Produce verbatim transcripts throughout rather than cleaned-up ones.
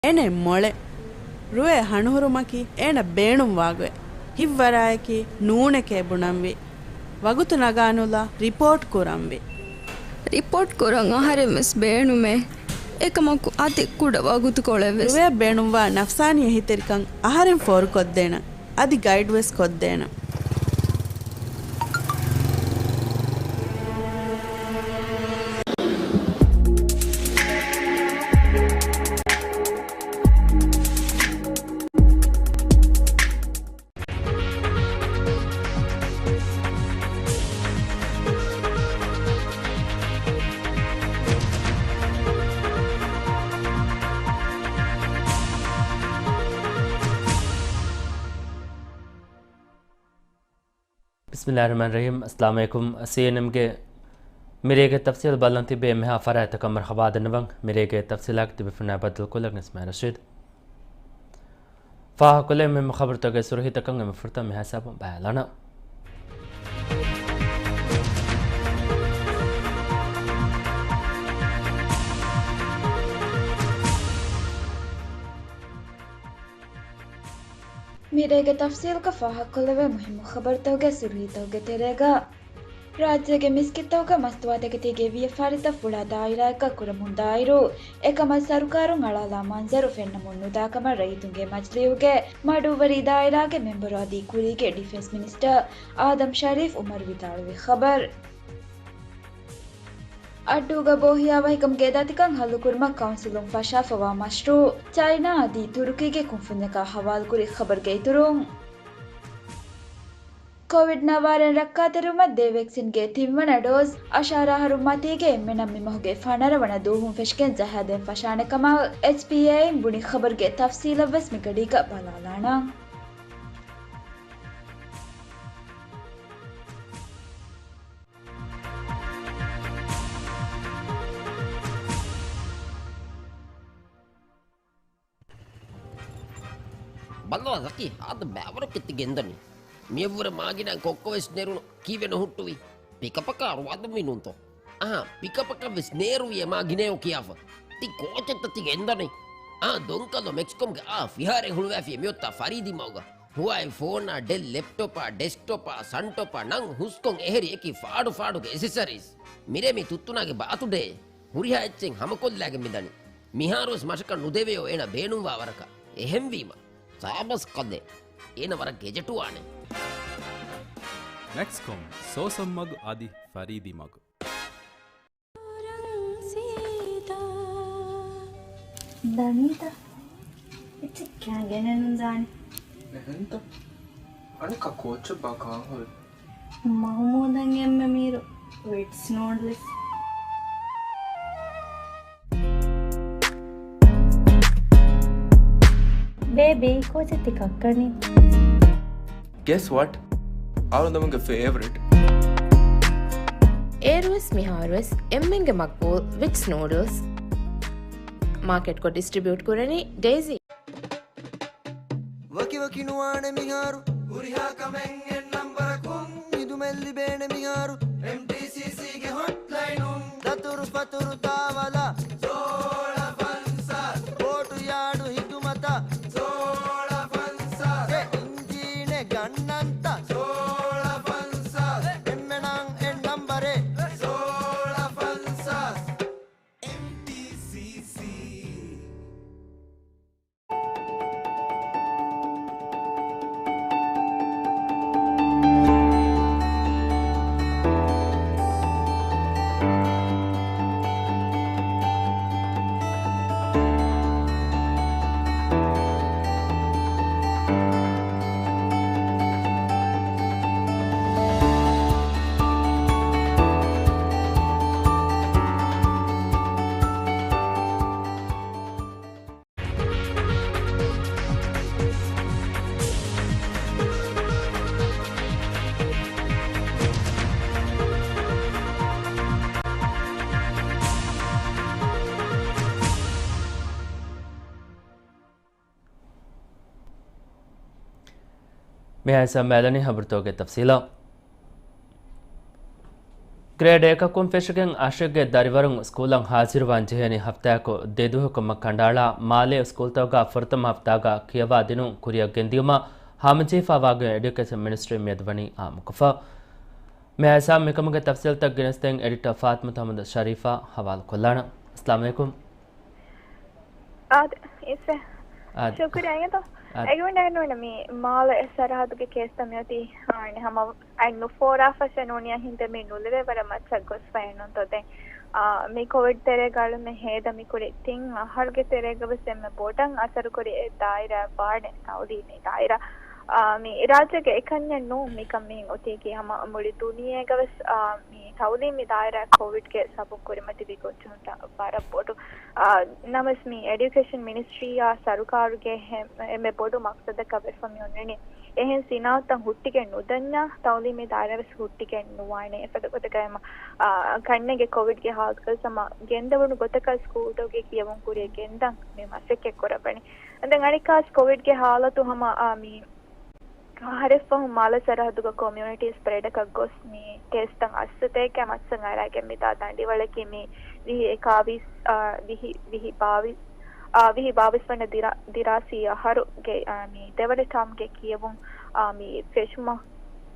އޭނަ މޮޅެ. ރުއެ ހަނުހުރުމަކީ އޭނަ ބޭނުންވާ ގޮތް. ހިތްވަރާއެކީ ނޫނެކޭ ބުނަންވީ. ވަގުތު ނަގާނުލާ ރިޕޯޓް ކުރަންވީ. ރިޕޯޓް ކުރަން އަހަރެން ވެސް ބޭނުމޭ. އެކަމަކު އަދި ކުޑަ ވަގުތުކޮޅެއް ވެސް. ރުއެއަށް ބޭނުންވާ ނަފްސާނީ އެހީތެރިކަން އަހަރެން ފޯރުކޮށްދޭނަން. އަދި ގައިޑް ވެސް ކޮށްދޭނަން. ބިސްމިﷲ ރަޙްމާނި ރަޙީމް. އައްސަލާމު ޢަލައިކުމް. ސީއެންއެމްގެ މިރޭގެ ތަފްސީލް ބަލަން ތިބޭ އެންމެހާ ފަރާތްތަކަށް މަރުޙަބާ ދަންނަވަން. މިރޭގެ ތަފްސީލާގެ ތިބިފުންނާ ބައްދަލުކޮށްލަ ނިސްމާ ރަޝީދު. ފާހަގަކޮށްލެވޭ މުހިއްމު ޚަބަރުތަކުގެ ސުރުޚީތަކަށް އެންމެ ފުރަތަމަ މިހާ ހިސާބުން ބަލާލާނަން. މިރޭގެ ތަފްސީލްގަ ފާހަގަކޮށްލެވޭ މުހިއްމު ޚަބަރުތަކުގެ ސުރުޚީތަކުގެ ތެރޭގަ، ރާއްޖޭގެ މިސްކިތްތަކުގަ މަސްތުވާތަކެތީގެ ވިޔަފާރިތައް ފުޅާ ދާއިރާއަކަށް ކުރަމުން ދާއިރު، އެކަމަށް ސަރުކާރުން އަޅާލާ މަންޒަރު ފެންނަމުން ނުދާ ކަމަށް ރައްޔިތުންގެ މަޖިލީހުގެ މަޑުއްވަރީ ދާއިރާގެ މެމްބަރު އަދި ކުރީގެ ޑިފެންސް މިނިސްޓަރ އާދަމް ޝަރީފް އުމަރު ވިދާޅުވި ޚަބަރު. އައްޑޫގަ ބޯހިޔާވަހިކަމުގެ ދަތިކަން ހައްލުކުރުމަށް ކައުންސިލުން ފަށާފަވާ މަޝްރޫއު ޗައިނާ އަދި ތުރުކީގެ ކުންފުންޏަކާ ހަވާލުކުރި ޚަބަރުގެ އިތުރުން، ކޮވިޑް ނައްވާރައިން ރައްކާތެރިވުމަށް ދޭ ވެކްސިންގެ ތިންވަނަ ޑޯޒް އަށާރަ އަހަރުން މަތީގެ އެންމެ ނަން މި މަހުގެ ފަނަރަ ވަނަ ދުވަހުން ފެށިގެން ޖަހާދޭން ފަށާނެ ކަމަށް އެޗްޕީއޭއިން ބުނި ޚަބަރުގެ ތަފްސީލަށް ވެސް މި ގަޑީގަ ބަލާލާނަން. ބައްލަވާ ޒަކީ، ހާދަ ބައިވަރަކަށް ތި ގެންދަނީ. މިއަށްވުރެ މާގިނަ ކޮއްކޮ ވެސް ނެރުނު. ކީއްވެ ނުހުއްޓުވީ؟ ޕިކަޕަކާ ރުވާދުންވީ ނޫންތޯ؟ އާ، ޕިކަޕަކަށް ވެސް ނޭރުވި އެ މާގިނަޔޯ ކިޔާފަ. ތި ކޯޗެއްތަ ތި ގެންދަނީ؟ އާ، ދޮންކަލޯ މެކްސްކޮމްގެ އާ ފިހާރައެއް ހުޅުވާފި އެމިއޮތާ ފަރީދީ މަގުގަ. ހުވާއި ފޯނާ، ޑެލް ލެޕްޓޮޕާ، ޑެސްކްޓޮޕާ، ސަންޓޮޕާ ނަން ހުސްކޮން އެހެރި އެކި ފާޑު ފާޑުގެ އެސެސަރީސް. މިރޭ މި ތުއްތުނާގެ ބާތުޑޭ. ހުރިހާ އެއްޗެއް ހަމަކޮށްލާގެން މިދަނީ. މިހާރުވެސް މަށަކަށް ނުދެވެޔޯ އޭނަ ބޭނުންވާ ވަރަކަށް. އެހެންވީމަ، ސާބަސް ކަލޭ. އޭނަ ވަރަށް ގެޖެޓުވާނެ. މެކްސްކޮމް، ސޯސަން މަގު އަދި ފަރީދީ މަގު. ދަނީތަ؟ އެއްޗެއް ކާ ގެނެއްނުދާނެ. އެހެންތަ؟ އަނެއްކާ ކޯޗެއްބާ ކާން ހުރި؟ މަހުމޫދަށް އެންމެ މީރު ވިޓްސް ނޫޑްލްސް. ބޭބީ، ކޯޗެއް ތި ކައްކަނީ؟ Guess what? އަޅުގަނޑުމެންގެ ފޭވަރިޓް. އޭރުވެސް މިހާރުވެސް އެންމެންގެ މަގްބޫލް ވިޓްސް ނޫޑްލްސް. މާކެޓްކޮށް ޑިސްޓްރިބިއުޓް ކުރަނީ ޑޭޒީ. ވަކިވަކި ނުވާނެ މިހާރު. ހުރިހާ ކަމެއް އެއް ނަންބަރަކުން. ހިދުމަތް ލިބޭނެ މިހާރު. އެމްޓީސީސީގެ ހޮޓްލައިނުން. ދަތުރު ފަތުރު ތާވަލަށް. ސޯޅަ ފަންސާސް. ބޯޓު ޔާޑު ހިދުމަތަށް. ސޯޅަ ފަންސާސް. އެ އިންޖީނެއް ގަންނަންތަ؟ ސޯޅަ ފަންސާސް. އެންމެ ނަން އެއް ނަންބަރެއް. ސޯޅަ ފަންސާސް. އެމްޓީސީސީ. މިހާ ހިސާބުން ބަލާލަނީ ހަބަރުތަކުގެ ތަފްސީލަށް. ގްރޭޑް އެކަކުން ފެށިގެން އަށެއްގެ ދަރިވަރުން ސްކޫލަށް ހާޒިރުވާން ޖެހޭނީ ހަފްތާއަކު ދެދުވަހަކު ކަނޑައަޅާ މާލޭ ސްކޫލްތަކުގަ ފުރަތަމަ ހަފްތާގަ ކިޔަވާ ދިނުން ކުރިއަށް ގެންދިޔުމަށް ހަމަޖެހިފައިވާ ގޮތް އެޑިއުކޭޝަން މިނިސްޓްރީ މިއަދު ވަނީ އާއްމުކޮށްފަ. މި ހިސާބު މިކަމުގެ ތަފްސީލްތައް ގެނެސްދޭން އެޑިޓަރ ފާތިމަތު އަޙްމަދު ޝަރީފާ ހަވާލުކޮށްލާނަން. އައްސަލާމު ޢަލައިކުމް. އާދެ، އިސެ. އާދެ. ޝުކުރިއްޔާ އިނގޭތޯ. އާދެ. އެގޮތުން ނޫނީ މި މާލެ ސަރަހައްދުގެ ކޭސްތައް މިއޮތީ، އާނެ، ހަމަ އަތް ނުފޯރާފަށޭ ނޫނީ ހިނދެއް މި ނުލެވޭ ވަރަށް މައްޗަށް ގޮސްފައެއްނޫންތޯ. ދެން، އާ، މި ކޮވިޑް ތެރޭގަ އަޅުމެން ހޭދަ މި ކުރި ތިން އަހަރުގެ ތެރޭގަ ވެސް އެންމެ ބޮޑަށް އަސަރުކުރި އެއް ދާއިރާއެއް ވާނެ ތައުލީމީ ދާއިރާ. އާ، މި ރާއްޖޭގެ އެކަންޏެއް ނޫން މިކަން މިހެން އޮތީކީ، ހަމަ މުޅި ދުނިޔޭގަ ވެސް، އާ، މި ތައުލީމީ ދާއިރާ ކޮވިޑްގެ ސަބަބު ކުރިމަތިވި ގޮންޖެހުންތައް ވަރަށް ބޮޑު. އާ، ނަމަވެސް މި އެޑިއުކޭޝަން މިނިސްޓްރީއާ ސަރުކާރުގެ ހެ-، އެންމެ ބޮޑު މަޤްޞަދަކަށް ވެފަ މި އޮންނަނީ، އެހެން ސިނާއަތުތައް ހުއްޓިގެން ނުދަންޏާ، ތައުލީމީ ދާއިރާ ވެސް ހުއްޓިގެން ނުވާނެ. އެފަދަ ގޮތަކަށް ހަމަ، އާ، ކަންނޭނގެ ކޮވިޑްގެ ހާލަތުގަ ވެސް ހަމަ ގެންދެވުނު ގޮތަކަށް ސްކޫލްތަކުގެ ކިޔެވުން ކުރިއަށް ގެންދަން މި މަސައްކަތް ކުރައްވަނީ. ދެން އަނެއްކާ ކޮވިޑްގެ ހާލަތު ހަމަ، އާ، މި އަހަރެއްފަހު މާލެ ސަރަހައްދުގަ ކޮމިއުނިޓީ ސްޕްރެޑަކަށް ގޮސް މި ކޭސްތައް އައްސަތޭކަ މައްޗަށް އަރާގެން މިދާ ދަނޑިވަޅަކީ މި ވިހި އެކާވީސް، އާ، ވިހި، ވިހި ބާވީސް، އާ، ވިހި ބާވީސް ވަނަ ދިރާ-، ދިރާސީ އަހަރުގެ، އާ، މި ދެވަނަ ޓާމްގެ ކިޔެވުން، އާ، މި ފެށުމަށް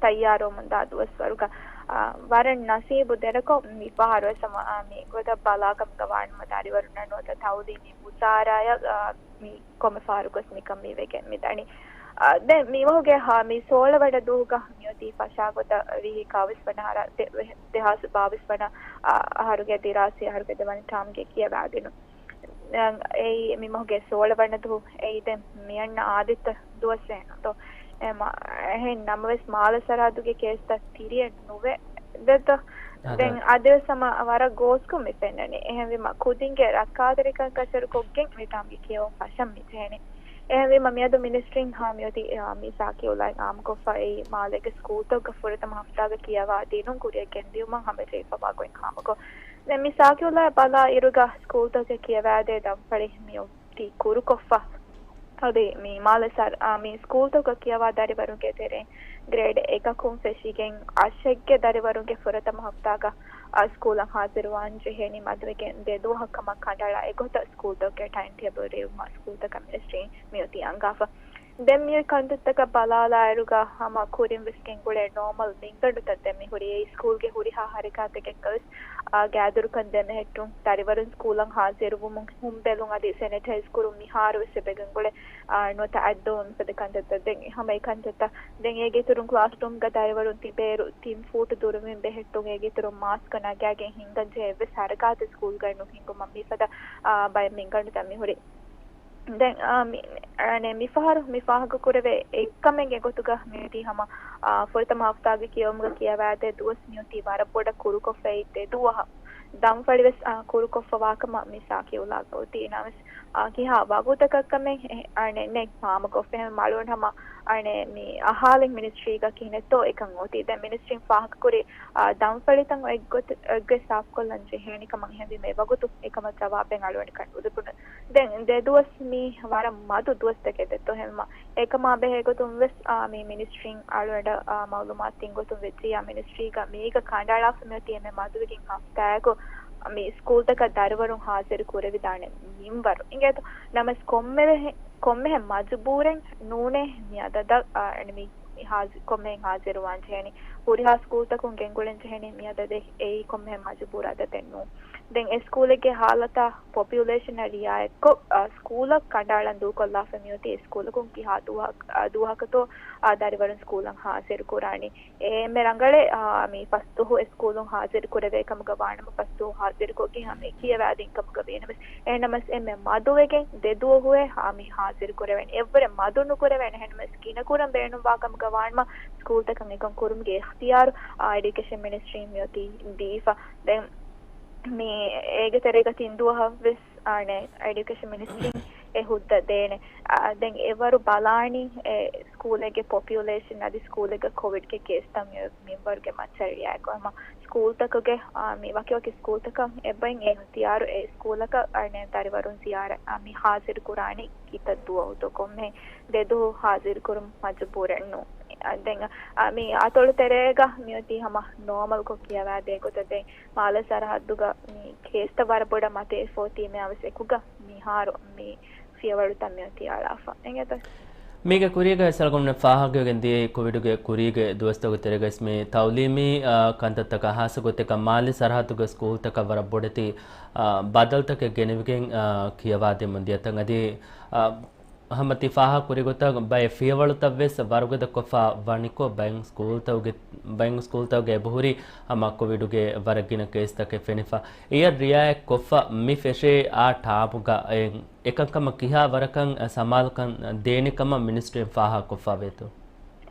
ތައްޔާރުވަމުންދާ ދުވަސްވަރުގަ، އާ، ވަރަށް ނަސީބު ދެރަކޮށް މި ފަހަރު ވެސް ހަމަ، އާ، މި ގޮތަށް ބަލާކަމުގަ ވާނަމަ ދަރިވަރުންނަށް ނުވަތަ ތައުލީމީ ވުޒާރާއަށް، އާ، މި ކޮންމެ ފަހަރު ގޮސް މިކަން މި ވެގެން މި ދަނީ. އާ، ދެން މިވަހުގެ ހާ، މި ސޯޅަ ވަނަ ދުވަހުގަ މިއޮތީ ފަށާގޮތަށް ވިހި އެކާވީސް ވަނަ އަހަރަށް ދެ-، ދެހާސް ބާވީސް ވަނަ، އާ، އަހަރުގެ ދިރާސީ އަހަރުގެ ދެވަނަ ޓާމްގެ ކިޔަވާދިނުން. ދެން އެއީ މި މަހުގެ ސޯޅަ ވަނަ ދުވަހު، އެއީ ދެން މިއަންނަ އާދިއްތަ ދުވަސް އެއްނުތޯ. އެ މަ-، އެހެން ނަމަވެސް މާލެ ސަރަހައްދުގެ ކޭސްތައް ތިރިއެއް ނުވެ ދެތޯ. އާދެ. ދެން އަދިވެސް ހަމަ ވަރަށް ގޯސްކޮށް މި ފެންނަނީ. އެހެންވީމަ ކުދިންގެ ރައްކާތެރިކަން ކަށަވަރުކޮށްގެން މި ޓާމްގެ ކިޔެވުން ފަށަން މި ޖެހެނީ. އެހެންވީމަ މިއަދު މިނިސްޓްރީން ހާ މިއޮތީ، އާ، މި ސާކިއުލާ އާއްމުކޮށްފަ އެއީ މާލޭގެ ސްކޫލްތަކުގަ ފުރަތަމަ ހަފްތާގަ ކިޔަވާ ދިނުން ކުރިއަށް ގެންދިޔުމަށް ހަމަޖެހިފަވާ ގޮތް ހާމަކޮށް. ދެން މި ސާކިއުލާ ބަލާ އިރުގަ ސްކޫލްތަކުގެ ކިޔަވާދޭ ދަންފަޅި މިއޮ-، ތީ ކުރުކޮށްފަ. އަދި މި މާލެ ސަރ-، އާ، މި ސްކޫލްތަކަށް ކިޔަވާ ދަރިވަރުންގެ ތެރެއިން ގްރޭޑް އެކަކުން ފެށިގެން އަށެއްގެ ދަރިވަރުންގެ ފުރަތަމަ ހަފްތާގަ، އާ، ސްކޫލަށް ހާޒިރުވާން ޖެހޭނީ މަދުވެގެން ދެ ދުވަހަށް ކަމަށް ކަނޑައަޅާ އެގޮތަށް ސްކޫލްތަކުގެ ޓައިމް ޓޭބަލް ރޭވުމަށް ސްކޫލްތަކަށް މިނިސްޓްރީން މިއޮތީ އަންގާފަ. ދެން މި ކަންތައްތަކަށް ބަލާލާއިރުގަ ހަމަ ކުރިން ވެސް ގެންގުޅޭ ނޯމަލް މިންގަނޑުތައް ދެން މި ހުރި އެ ސްކޫލްގެ ހުރިހާ ހަރަކާތެއްގަ ވެސް، އާ، ގާތްދުރުކަން ދެމެހެއްޓުން، ދަރިވަރުން ސްކޫލަށް ހާޒިރުވުމުން ހުންބެލުން އަދި ސެނިޓައިޒް ކުރުން މިހާރު ވެސް އެބަ ގެންގުޅޭ، އާ، ނުވަތަ އަތްދޮވުން މިފަދަ ކަންތައްތައް. ދެން ހަމަ އެ ކަންތައްތައް ދެން އޭގެ އިތުރުން ކްލާސްރޫމްގަ ދަރިވަރުން ތިބޭއިރު ތިން ފޫޓު ދުރުމިން ބެހެއްޓުން، އޭގެ އިތުރުން މާސްކް ނަގާގެން ހިންގަން ޖެހޭ އެއްވެސް ހަރަކާތެއް ސްކޫލްގައި ނުހިނގުމަށް މިފަދަ، އާ، ބައެއް މިންގަނޑުތައް މި ހުރި. ދެން، އާ، މި، އަނެއް، މިފަހަރު މި ފާހަގަކުރެވޭ އެއްކަމެއްގެ ގޮތުގަ މިއޮތީ ހަމަ، އާ، ފުރަތަމަ ހަފްތާގެ ކިޔެވުމުގަ ކިޔަވާދޭ ދުވަސް މިއޮތީ ވަރަށް ބޮޑަށް ކުރުކޮށްފައި ދެ ދުވަހަށް. ދަންފަޅިވެސް، އާ، ކުރުކޮށްފަވާކަމަށް މި ސާކިއުލާގަ އޮތީ. ނަމަވެސް، އާ، ކިހާ ވަގުތަކަށްކަމެއް އެ، އަނެއް ނެތް ހާމަކޮށްފަ އެހެން މަޅުވަން ހަމަ، އަނެއް މި އަހާލިން މިނިސްޓްރީގަ ކިހިނެއްތޯ އެކަން އޮތީ. ދެން މިނިސްޓްރީން ފާހަގަކުރި، އާ، ދަންފަޅިތައް އެއްގޮތަށް ސާފުކޮށްލަން ޖެހޭނެ ކަމަށް. އެހެންވީމަ އެވަގުތު އެކަމަށް ޖަވާބެއް އަޅުވަން ނުލިބުނު. ދެން ދެ ދުވަސް މީ ވަރަށް މަދު ދުވަސްތަކެއް ދެއްތޯ. އެހެންވީމަ އެކަމާ ބެހޭ ގޮތުން ވެސް، އާ، މި މިނިސްޓްރީން އަޅުގަނޑަށް، އާ، މައުލޫމާތު ދިން ގޮތުން ވެއްޖިއްޔާ މިނިސްޓްރީގަ މީގަ ކަނޑައަޅާފަ މިއޮތީ އެންމެ މަދުވެގެން ހަފްތާއަކު މި ސްކޫލްތަކަށް ދަރިވަރުން ހާޒިރު ކުރެވިދާނެ މިންވަރު. އިނގޭތޯ؟ ނަމަވެސް ކޮންމެ ވެހެ-، ކޮންމެހެން މަޖުބޫރެއް ނޫނޭ މި އަދަދަށް، އާ، އަނެއް މި ހާޒި-، ކޮންމެހެން ހާޒިރުވާން ޖެހެނީ. ހުރިހާ ސްކޫލްތަކުން ގެންގުޅެން ޖެހެނީ މި އަދަދެއް. އެއީ ކޮންމެހެން މަޖުބޫރު އަދަދެއް ނޫން. ދެން އެ ސްކޫލެއްގެ ހާލަތާ ޕޮޕިއުލޭޝަނަށް ރިއާޔަތްކޮށް، އާ، ސްކޫލަށް ކަނޑައަޅަން ދޫކޮށްލާފަ މިއޮތީ އެ ސްކޫލަކުން ކިހާ ދުވަހަކަ-، އާ، ދުވަހަކަތޯ، އާ، ދަރިވަރުން ސްކޫލަށް ހާޒިރު ކުރާނީ. އެ އެންމެ ރަނގަޅެއް، އާ، މި ފަސްދުވަހު އެ ސްކޫލުން ހާޒިރު ކުރެވޭ ކަމުގަ ވާނަމަ، ފަސްދުވަހު ހާޒިރުކޮށްގެން ހަމަ އެ ކިޔަވާދިން ކަމުގަ ވީނަމަވެސް، އެހެންނަމަވެސް އެންމެ މަދުވެގެން ދެ ދުވަހުއެއް ހާ މި ހާޒިރު ކުރެވޭނެ. އެއްވުރެ މަދު ނުކުރެވޭނެ. އެހެންނަމަވެސް ގިނަ ކުރަން ބޭނުންވާ ކަމުގަ ވާނަމަ، ސްކޫލްތަކަށް އެކަން ކުރުމުގެ އިޚްތިޔާރު، އާ، އެޑިއުކޭޝަން މިނިސްޓްރީން މިއޮތީ ދީފަ. ދެން މި އޭގެ ތެރޭގަ ތިން ދުވަހަށް ވެސް އާނެ، އެޑިއުކޭޝަން މިނިސްޓްރީން އެ ހުއްދަ ދޭނެ. އާ، ދެން އެވަރު ބަލާނީ އެ ސްކޫލެއްގެ ޕޮޕިއުލޭޝަން އަދި ސްކޫލެއްގެ ކޮވިޑްގެ ކޭސްތައް މި-، މިންވަރުގެ މައްޗަށް ރިއާޔަތްކޮށް. ހަމަ ސްކޫލްތަކުގެ، އާ، މި ވަކިވަކި ސްކޫލްތަކަށް އެބައިން އެ އިޚްތިޔާރު އެ ސްކޫލަކަށް އާނެ ދަރިވަރުން ޒިޔާރަ-، އާ، މި ހާޒިރު ކުރާނީ ކިތައް ދުވަހުތޯ ކޮންމެ ދެ ދުވަހު ހާޒިރު ކުރުން މަޖުބޫރެއް ނޫން. ދެން މި އަތޮޅު ތެރޭގަ މިއޮތީ ހަމަ ނޯމަލްކޮށް ކިޔަވާދޭ ގޮތަށް ދެން މާލެ ސަރަހައްދުގަ މި ކޭސްތައް ވަރަށް ބޮޑަށް މަތިވެފަ އޮތީމަ ވެސް އެކުގަ މިހާރު މި ފިޔަވަޅުތައް މިއޮތީ އަޅާފަ. އެނގޭތަ؟ މީގެ ކުރީގަ އަޅުގަނޑުމެން ފާހަގަވެގެން ދިޔައީ ކޮވިޑުގެ ކުރީގެ ދުވަސްތަކުގެ ތެރޭގަ ވެސް މި ތައުލީމީ، އާ، ކަންތައްތަކަށް ހާއްސަ ގޮތެއްގަ މާލެ ސަރަހައްދުގެ ސްކޫލްތަކަށް ވަރަށް ބޮޑެތި، އާ، ބަދަލުތަކެއް ގެނެވިގެން، އާ، ކިޔަވާދެމުން ދިޔަތަން އަދި، އާ، ހަމަ ތި ފާހަގަ ކުރި ގޮތަށް ބައެއް ފިޔަވަޅުތައް ވެސް ވަރުގަދަ ކޮށްފަ ވަނިކޮށް ބައެއް ސްކޫލްތަކުގެ، ބައެއް ސްކޫލްތަކުގެ އެބަހުރި ހަމަ ކޮވިޑުގެ ވަރަށް ގިނަ ކޭސްތަކެއް ފެނިފަ. އެޔަށް ރިއާޔަތް ކޮށްފަ މި ފެށޭ އާ ޓާމުގަ އެ އެކަންކަމަށް ކިހާ ވަރަކަށް ސަމާލުކަން ދޭނެ ކަމަށް މިނިސްޓްރީން ފާހަގަ ކޮށްފަ ވޭތޯ؟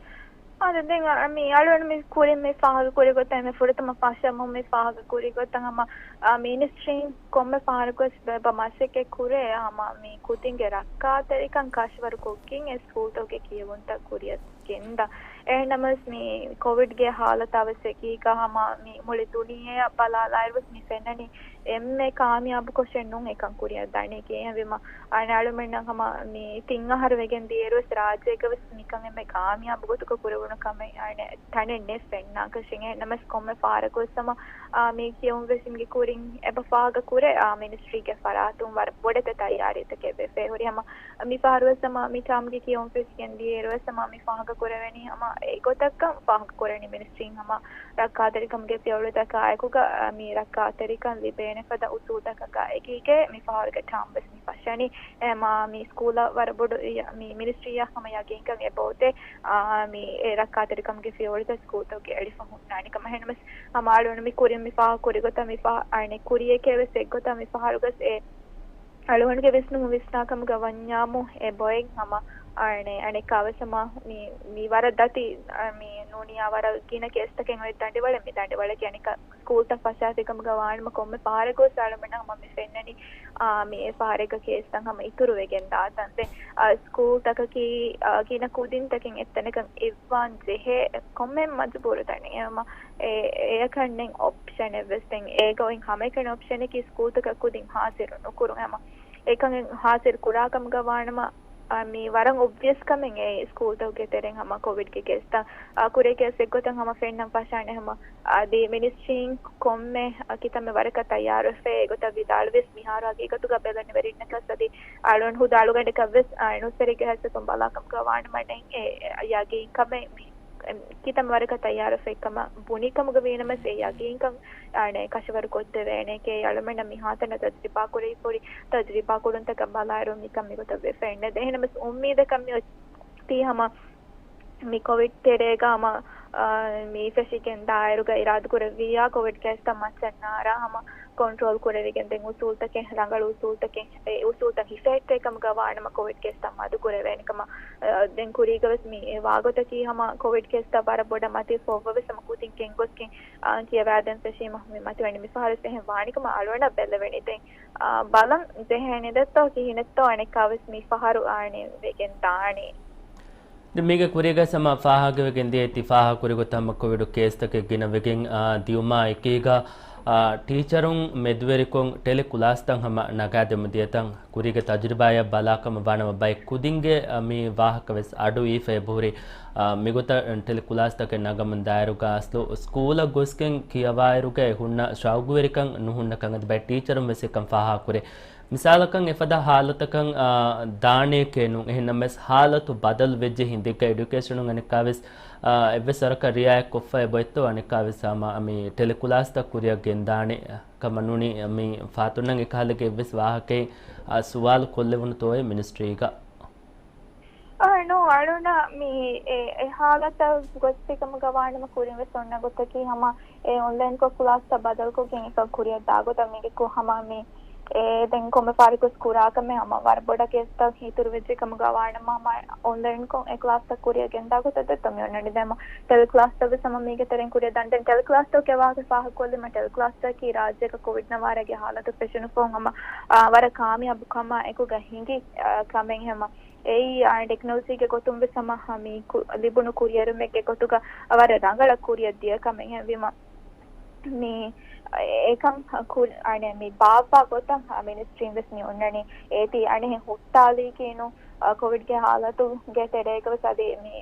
އާދެ، ދެން އަ، މި އަޅުގަނޑު މި ކުރިން މި ފާހަގަ ކުރި ގޮތަށް މި ފުރަތަމަ ފަށަމުން މި ފާހަގަ ކުރި ގޮތަށް ހަމަ، އާ، މިނިސްޓްރީން ކޮންމެ ފަހަރަކުވެސް ބަ، ބަ، މަސައްކަތް ކުރޭ ހަމަ މި ކުދިންގެ ރައްކާތެރިކަން ކަށަވަރު ކޮށްގެން އެ ސްކޫލްތަކުގެ ކިޔެވުންތައް ކުރިއަށް ގެންދާ. އެހެންނަމަވެސް މި ކޮވިޑްގެ ހާލަތާ ވެސް އެކީގަ ހަމަ މި މުޅި ދުނިޔެއަށް ބަލާލާއިރު ވެސް މި ފެންނަނީ އެންމެ ކާމިޔާބު ކޮށެއް ނޫން އެކަން ކުރިއަށް ދަނީ. ކިޔަންވީމަ އަނެއް އަޅުމެންނަށް ހަމަ މި ތިން އަހަރު ވެގެން ދިޔައިރު ވެސް ރާއްޖޭގަ ވެސް މިކަން އެންމެ ކާމިޔާބު ގޮތުގަ ކުރެވުނު ކަމެއް އަނެއް ތަނެއް ނެތް ފެންނާކަށެއް. އެހެންނަމަވެސް ކޮންމެ ފަހަރަކުވެސް ހަމަ، އާ، މި ކިޔެވުން ފެށުމުގެ ކުރިން އެބަ ފާހަގަ ކުރޭ، އާ، މިނިސްޓްރީގެ ފަރާތުން ވަރަށް ބޮޑެތި ތައްޔާރީތަކެއް ވެފަ ހުރި ހަމަ މި ފަހަރުވެސް ހަމަ މި ޓާމްގެ ކިޔެވުން ފެށިގެން ދިޔައިރުވެސް ހަމަ މި ފާހަގަ ކުރެވެނީ ހަމަ އެގޮތަކަށް ފާހަގަ ކުރަނީ މިނިސްޓްރީން ހަމަ ރައްކާތެރިކަމުގެ ފިޔަވަޅުތަކާ އެކުގަ، އާ، މި ރައްކާތެރިކަން ލިބޭނެ ފަދަ އުސޫލުތަކަކާ އެކީގަ މި ފަހަރުގެ ޓާމް ވެސް މި ފަށަނީ. އެ މާ މި ސްކޫލަށް ވަރަށް ބޮޑު އި، މި މިނިސްޓްރީއަށް ހަމަ ޔަގީންކަން އެބައޮތޭ، އާ، މި އެ ރައްކާތެރިކަމުގެ ފިޔަވަޅުތައް ސްކޫލްތަކުގެ އެޅިފަ ހުންނާނެ ކަމަށް. އެހެންނަމަވެސް ހަމަ އަޅުގަނޑު މި ކުރިން މި ފާހަގަ ކުރި ގޮތަށް މި ފާ، އަނެއް ކުރިއެކޭ ވެސް އެއްގޮތަށް މި ފަހަރުގަސް އެ އަޅުގަނޑުގެ ވިސްނުމުން ވިސްނާ ކަމުގަ ވަންޏާމު އެ ބޮއެއް ހަމަ އަނެއް އަނެއްކާވެސް ހަމަ މި، މި ވަރަށް ދަތި، އަ، މި ނޫނިއްޔާ ވަރަށް ގިނަ ކޭސްތަކެއް އޮތް ދަނޑިވަޅެއް. މި ދަނޑިވަޅަކީ އަނެއްކާ ސްކޫލްތައް ފަށާފި ކަމުގަ ވާނަމަ ކޮންމެ ފަހަރަކުވެސް އަޅުމެންނަށް ހަމަ މި ފެންނަނީ، އާ، މި އެ ފަހަރެއްގަ ކޭސްތައް ހަމަ އިތުރުވެގެން ދާތަން. ދެން، އާ، ސްކޫލްތަކަކީ، އާ، ގިނަ ކުދިންތަކެއް އެއްތަނަކަށް އިއްވާން ޖެހޭ ކޮންމެ މަޖުބޫރު ތަނެއް. އެ ހަމަ އެ، އެޔަކަށް ނެތް އޮޕްޝަނެއް ވެސް. ދެން އޭގަ އޮތް ހަމައެކަނި އޮޕްޝަނަކީ ސްކޫލްތަކަށް ކުދިން ހާޒިރު ނުކުރުން. ހަމަ އެކަން ހާޒިރު ކުރާ ކަމުގަ ވާނަމަ، އާ، މި ވަރަށް އޮބްވިއަސް ކަމެއް އެ ސްކޫލްތަކުގެ ތެރެއިން ހަމަ ކޮވިޑްގެ ކޭސްތައް، އާ، ކުރޭ ކޭސް އެއްގޮތަށް ހަމަ ފެންނަން ފަށާނެ ހަމަ. އަދި މިނިސްޓްރީން ކޮންމެ ކިތަންމެ ވަރަކަށް ތައްޔާރުވެފަ އެގޮތަށް ވިދާޅުވިޔަސް މިހާރު ހަގީގަތުގަ ބެލުން ވެރިންނަކަސް އަދި އަޅުން ހުދު އަޅުގަނޑަކަށް ވެސް އަނެއް އުސްވެރިގެ ހައްސަކުން ބަލާ ކަމުގަ ވާނަމަ ނެތް އެ ޔަގީންކަމެއް މި ކިތަންމެ ވަރަކަށް ތައްޔާރުވެފައި ކަމަށް ބުނި ކަމުގަ ވީނަމަވެސް އެ ޔަގީންކަން އަނެއް ކަށަވަރު ކޮށްދެވޭނެ. އެކޭ އަޅުމެންނަށް މި ހާތަނަށް ތަޖުރިބާ ކުރެވިފަ ހުރި ތަޖުރިބާ ކުރުންތަކަށް ބަލާއިރު މިކަން މިގޮތަށް ވެފަ އެއްނެތް. އެހެންނަމަވެސް އުއްމީދަކަށް މި އޮތީ ހަމަ މި ކޮވިޑް ތެރޭގަ ހަމަ، އާ، މި ފެށިގެން ދާއިރުގަ އިރާދަ ކުރެއްވިއްޔާ ކޮވިޑް ކޭސްތައް މައްޗަށް ނާރާ ހަމަ ކޮންޓްރޯލް ކުރެވިގެން ދެން އުސޫލްތަކެއް، ރަނގަޅު އުސޫލްތަކެއް، އެ އުސޫލްތައް ހިފެހެއްޓޭ ކަމުގަ ވާނަމަ ކޮވިޑް ކޭސްތައް މަދު ކުރެވޭނެ ކަމަށް، އާ، ދެން ކުރީގަ ވެސް މި ވާގޮތަކީ ހަމަ ކޮވިޑް ކޭސްތައް ވަރަށް ބޮޑަށް މަތިވެފަ އޮއްވަވެސް ހަމަ ކުދިން ގެންގޮސްގެން، އާ، ކިޔަވާދޭން ފެށީމަ މި މަތިވެނީ މި ފަހަރު ވެސް އެހެން ވާނެ ކަމަށް އަޅުގަނޑަށް ބެލެވެނީ. ދެން އާ، ބަލަން ޖެހޭނެ ދެއްތޯ ކިހިނެއްތޯ އަނެއްކާވެސް މި ފަހަރު އާނެ ވެގެން ދާނީ. ދެން މީގެ ކުރީގަ ހަމަ ފާހަގަވެގެން ދިޔައީ ތި ފާހަގަކުރި ގޮތަށް ހަމަ ކޮވިޑު ކޭސްތަކެއް ގިނަވެގެން، އާ، ދިޔުމާ އެކީގަ، އާ، ޓީޗަރުން މެދުވެރިކޮށް ޓެލެ ކުލާސްތައް ހަމަ ނަގާދެމުން ދިޔަތަން ކުރީގެ ތަޖުރިބާއަށް ބަލާކަމަށް ވާނަމަ ބައެއް ކުދިންގެ، އާ، މި ވާހަކަ ވެސް އަޑު އިވިފަ އެބަހުރި. އާ، މިގޮތަށް ޓެލެ ކުލާސްތަކެއް ނަގަމުން ދާއިރުގަ އަސްލު ސްކޫލަށް ގޮސްގެން ކިޔަވާއިރުގައި ހުންނަ ޝައުގުވެރިކަން ނުހުންނަކަން އަދި ބައެއް ޓީޗަރުން ވެސް އެކަން ފާހަގަކުރޭ. މިސާލަކަށް އެފަދަ ހާލަތަކަށް، އާ، ދާނެއެކޭ ނޫން. އެހެންނަމަވެސް ހާލަތު ބަދަލު ވެއްޖެ ހިނދެއްގަ އެޑިއުކޭޝަނުން އަނެއްކާވެސް، އާ، އެއްވެސް ވަރަކަށް ރިއާޔަތް ކޮށްފަ އެބައޮތްތޯ އަނެއްކާވެސް ހަމަ މި ޓެލެ ކުލާސްތައް ކުރިއަށް ގެންދާނެ ކަމަށް ނޫނީ މި ފާތުންނަށް އެކަހަލަގެ އެއްވެސް ވާހަކައެއް، އާ، ސުވާލު ކޮށްލެވުނުތޯއޭ މިނިސްޓްރީގަ؟ އާ، ނޫ، އަޅުނަށް މި އެ، އެ ހާލަތަށް ގޮސްފިކަމުގަ ވާނަމަ ކުރިން ވެސް އޮންނަ ގޮތަކީ ހަމަ އެ އޮންލައިންކޮށް ކުލާސްތައް ބަދަލުކޮށްގެން އެކަން ކުރިއަށް ދާގޮތަށް މީގެ ކު، ހަމަ މި އެ ދެން ކޮންމެ ފަހަރަކުވެސް ކުރާ ކަމެއް ހަމަ ވަރަށް ބޮޑަށް ކޭސްތައް އިތުރު ވެއްޖެ ކަމުގަ ވާނަމަ ހަމަ އޮންލައިންކޮށް އެ ކްލާސްތައް ކުރިއަށް ގެންދާ ގޮތަށް ދެއްތޯ މި އޮންނަނީ. ދެން ހަމަ ޓެލެ ކްލާސްތައް ވެސް ހަމަ މީގެ ތެރެއިން ކުރިއަށް ދާން. ދެން ޓެލެ ކްލާސްތަކުގެ ވާހަކަ ފާހަގަކޮށްލީމަ ޓެލެ ކްލާސްތަކީ ރާއްޖޭގަ ކޮވިޑް ނަވާރަގެ ހާލަތު ފެށުނު ފަހުން ހަމަ، އާ، ވަރަށް ކާމިޔާބު ކަމާ އެކުގަ ހިނގި، އާ، ކަމެއް ހަމަ އެއީ، އާ، ޓެކްނޮލޮޖީގެ ގޮތުން ވެސް ހަމަ މި ކު، ލިބުނު ކުރިއެރުމެއްގެ ގޮތުގަ ވަރަށް ރަނގަޅަށް ކުރިއަށް ދިޔަ ކަމެއް ހެންވީމަ މި އެކަން ކު، އަނެއް މި ބާއްވާ ގޮތަށް މިނިސްޓްރީން ވެސް މި އޮންނަނީ. އޭތި އަނެއް ހުއްޓާލީކީނު، އާ، ކޮވިޑްގެ ހާލަތުގެ ތެރޭގަ ވެސް އަދި މި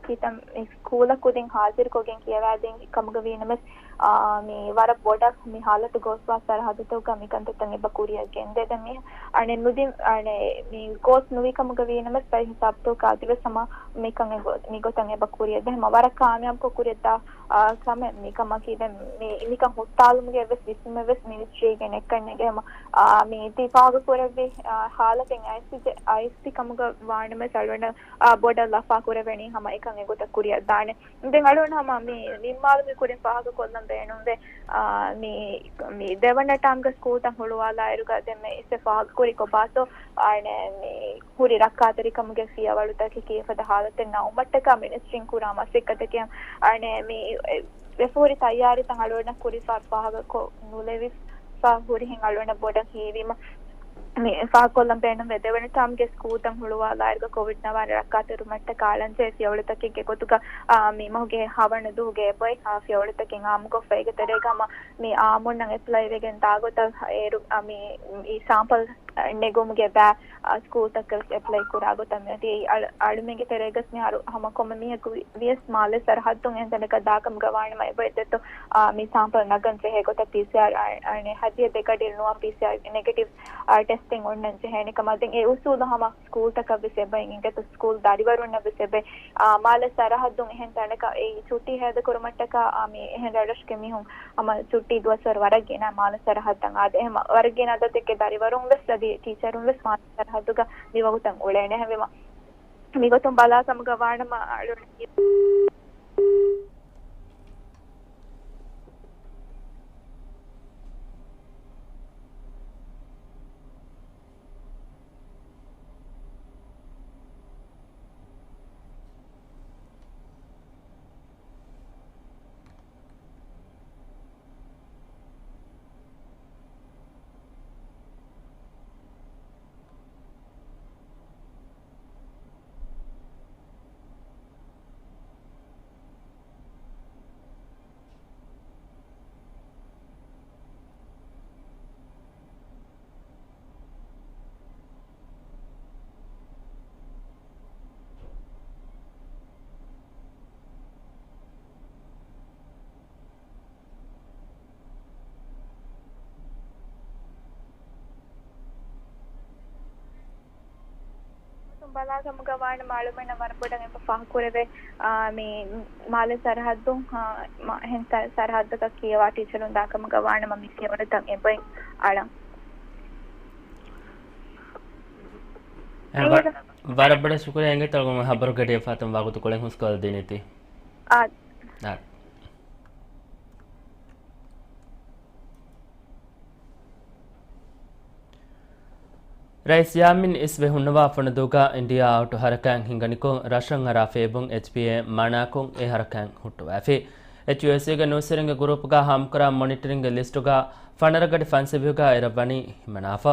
ކިތަން މި ސްކޫލަށް ކުދިން ހާޒިރުކޮށްގެން ކިޔަވާދިން ކަމުގަ ވީނަމަވެސް، އާ، މި ވަރަށް ބޮޑަށް މި ހާލަތު ގޯސްވާ ސަރަހައްދުތަކުގަ މިކަންތައްތައް އެބަ ކުރިއަށް ގެންދޭ. ދެން މި އަނެއް ނުދިން، އަނެއް މި ގޯސް ނުވި ކަމުގަ ވީނަމަވެސް ބައެއް ހިސާބުތަކުގަ އަދިވެސް ހަމަ މިކަން އެގޮ-، މިގޮތަށް އެބަ ކުރިއަށް ދޭ. ހަމަ ވަރަށް ކާމިޔާބުކޮށް ކުރިއަށްދާ، އާ، ކަމެއް މިކަމަކީ. ދެން މި، މިކަން ހުއްޓާލުމުގެ ވެސް ވިސްނުމެއް ވެސް މިނިސްޓްރީގެ ނެއްކަން ނެގޭ. ހަމަ، އާ، މި ތި ފާހަގަ ކުރެއްވި، އާ، ހާލަތެއް އައިސް ޖެ-، އައިސް ކަމުގަ ވާނަމަވެސް އަޅުގަނޑަށް އާ، ބޮޑަށް ލަފާ ކުރެވެނީ ހަމަ އެކަން އެގޮތަށް ކުރިއަށް ދާނެ. ދެން އަޅުގަނޑު ހަމަ މި ނިންމާލުމުގެ ކުރިން ފާހަގަ ކޮށްލަން ބޭނުންވޭ. އާ، މި، މި ދެވަނަ ޓާމްގެ ސްކޫލްތައް ހުޅުވާލާއިރުގަ ދެން މި އިސްވެ ފާހަގަ ކުރި ކޮބާތޯ، އާނެ، މި ހުރި ރައްކާތެރިކަމުގެ ފިޔަވަޅުތަކަކީ އެފަދަ ހާލަތެއް ނައުމަށްޓަކާ މިނިސްޓްރީން ކުރާ މަސައްކަތަކީ، އާނެ، މި ވެފަހުރި ތައްޔާރީތައް އަޅުގަނޑަށް ކުރިފަ ފާހަގަ ކޮށް ނުލެވިފަ ހުރިހެން އަޅުގަނޑަށް ބޮޑަށް ހީވީމަ. މި ފާހަގަކޮށްލަން ބޭނުންވޭ، ދެވަނަ ޓާމްގެ ސްކޫލްތައް ހުޅުވާލާއިރުގަ ކޮވިޑް ނަވާރަ ރައްކާތެރިވުމަށްޓަކާ އަޅަންޖެހޭ ފިޔަވަޅުތަކެއްގެ ގޮތުގަ، އާ، މި މަހުގެ ހަވަނަ ދުވަހުގެ އެބައި ހާ ފިޔަވަޅުތަކެއް އާއްމުކޮށްފަ އޭގެ ތެރޭގަ ހަމަ މި އާއްމުންނަށް އެޕްލައިވެގެން ދާގޮތަށް އޭރު، އާ، މި، މި ސާމްޕަލް ނެގުމުގެ ބައި، އާ، ސްކޫލްތަކަށް އެޕްލައި ކުރާ ގޮތަށް މިއޮތީ. އަޅު-، އަޅުމެންގެ ތެރޭގަސް މިހާރު ހަމަ ކޮންމެ މީހަކު ވިޔަސް މާލެ ސަރަހައްދުން އެހެން ތަނަކަށް ދާކަމުގަ ވާނަމަ އެބައި ދެއްތޯ، އާ، މި ސާމްޕަލް ނަގަން ޖެހޭ ގޮތަށް ޕީސީއާރް، އާ، އަނެއް ހަދިޔަ ދެ ގަޑިއެއް ނުވާ ޕީސީއާރް ނެގެޓިވް، އާ، ޓެސްޓިން އޮންނަން ޖެހޭނެ ކަމަށް. ދެން އެ އުސޫލު ހަމަ ސްކޫލްތަކަށް ވެސް އެބައި އިނގޭތޯ ސްކޫލް ދަރިވަރުންނަށް ވެސް އެބައި، އާ، މާލެ ސަރަހައްދުން އެހެން ތަނަކަށް އެ ޗުއްޓީ ހޭދަކުރުމަށްޓަކާ، އާ، މި އެހެން ރަށްރަށުގެ މީހުން ހަމަ ޗުއްޓީ ދުވަސްވަރު ވަރަށް ގިނަ މާލެ ސަރަހައްދަށް އާދެ. އެހެން ވަރަށް ގިނަ އަދަދެއްގެ ދަރިވަރުން ވެސް އަދި ޓީޗަރުން ވެސް މާލެ ސަރަހައްދުގަ މިވަގުތަށް އުޅޭނެ. އެހެންވީމަ މިގޮތުން ބަލާ ކަމުގަ ވާނަމަ އަޅުގަނޑަކީ ބަލާ ކަމުގަ ވާނަމަ އަޅުގަނޑަށް ވަރަށް ބޮޑަށް އެބަ ފާހަގަކުރެވޭ، އާ، މި މާލެ ސަރަހައްދުން، އާ، މަ-، އެހެން ސަ-، ސަރަހައްދަކަށް ކިޔަވާ ޓީޗަރުން ދާ ކަމުގަ ވާނަމަ މި ފިޔަވަޅުތައް އެބައި އަޅަން. އެ، ވަ-، ވަރަށް ބޮޑަށް ޝުކުރިއްޔާ އިނގޭތޯ އަޅުގަނޑު ހަބަރު ގަޑިއަށް ފަތުން ވަގުތުކޮޅެއް ހުސްކޮށްދިނީތީ. އާ. އާ. ރައީސް ޔާމީން އިސްވެ ހުންނަވާ ފުނަދޫގަ އިންޑިއާ އައުޓް ހަރަކާތް ހިނގަނިކޮށް، ރަށަށް އަރާ ފޭބުން އެޗްޕީއޭ މަނާކޮށް އެ ހަރަކާތް ހުއްޓުވައިފި. އެޗްޔޫއެސްއޭގެ ނޫސްވެރިންގެ ގުރޫޕްގަ ހާމަކުރާ މޮނިޓަރިންގެ ލިސްޓުގަ ފަނަރަ ގަޑި ފަންސަވީހުގަ އެރަށް ވަނީ ހިމަނާފަ.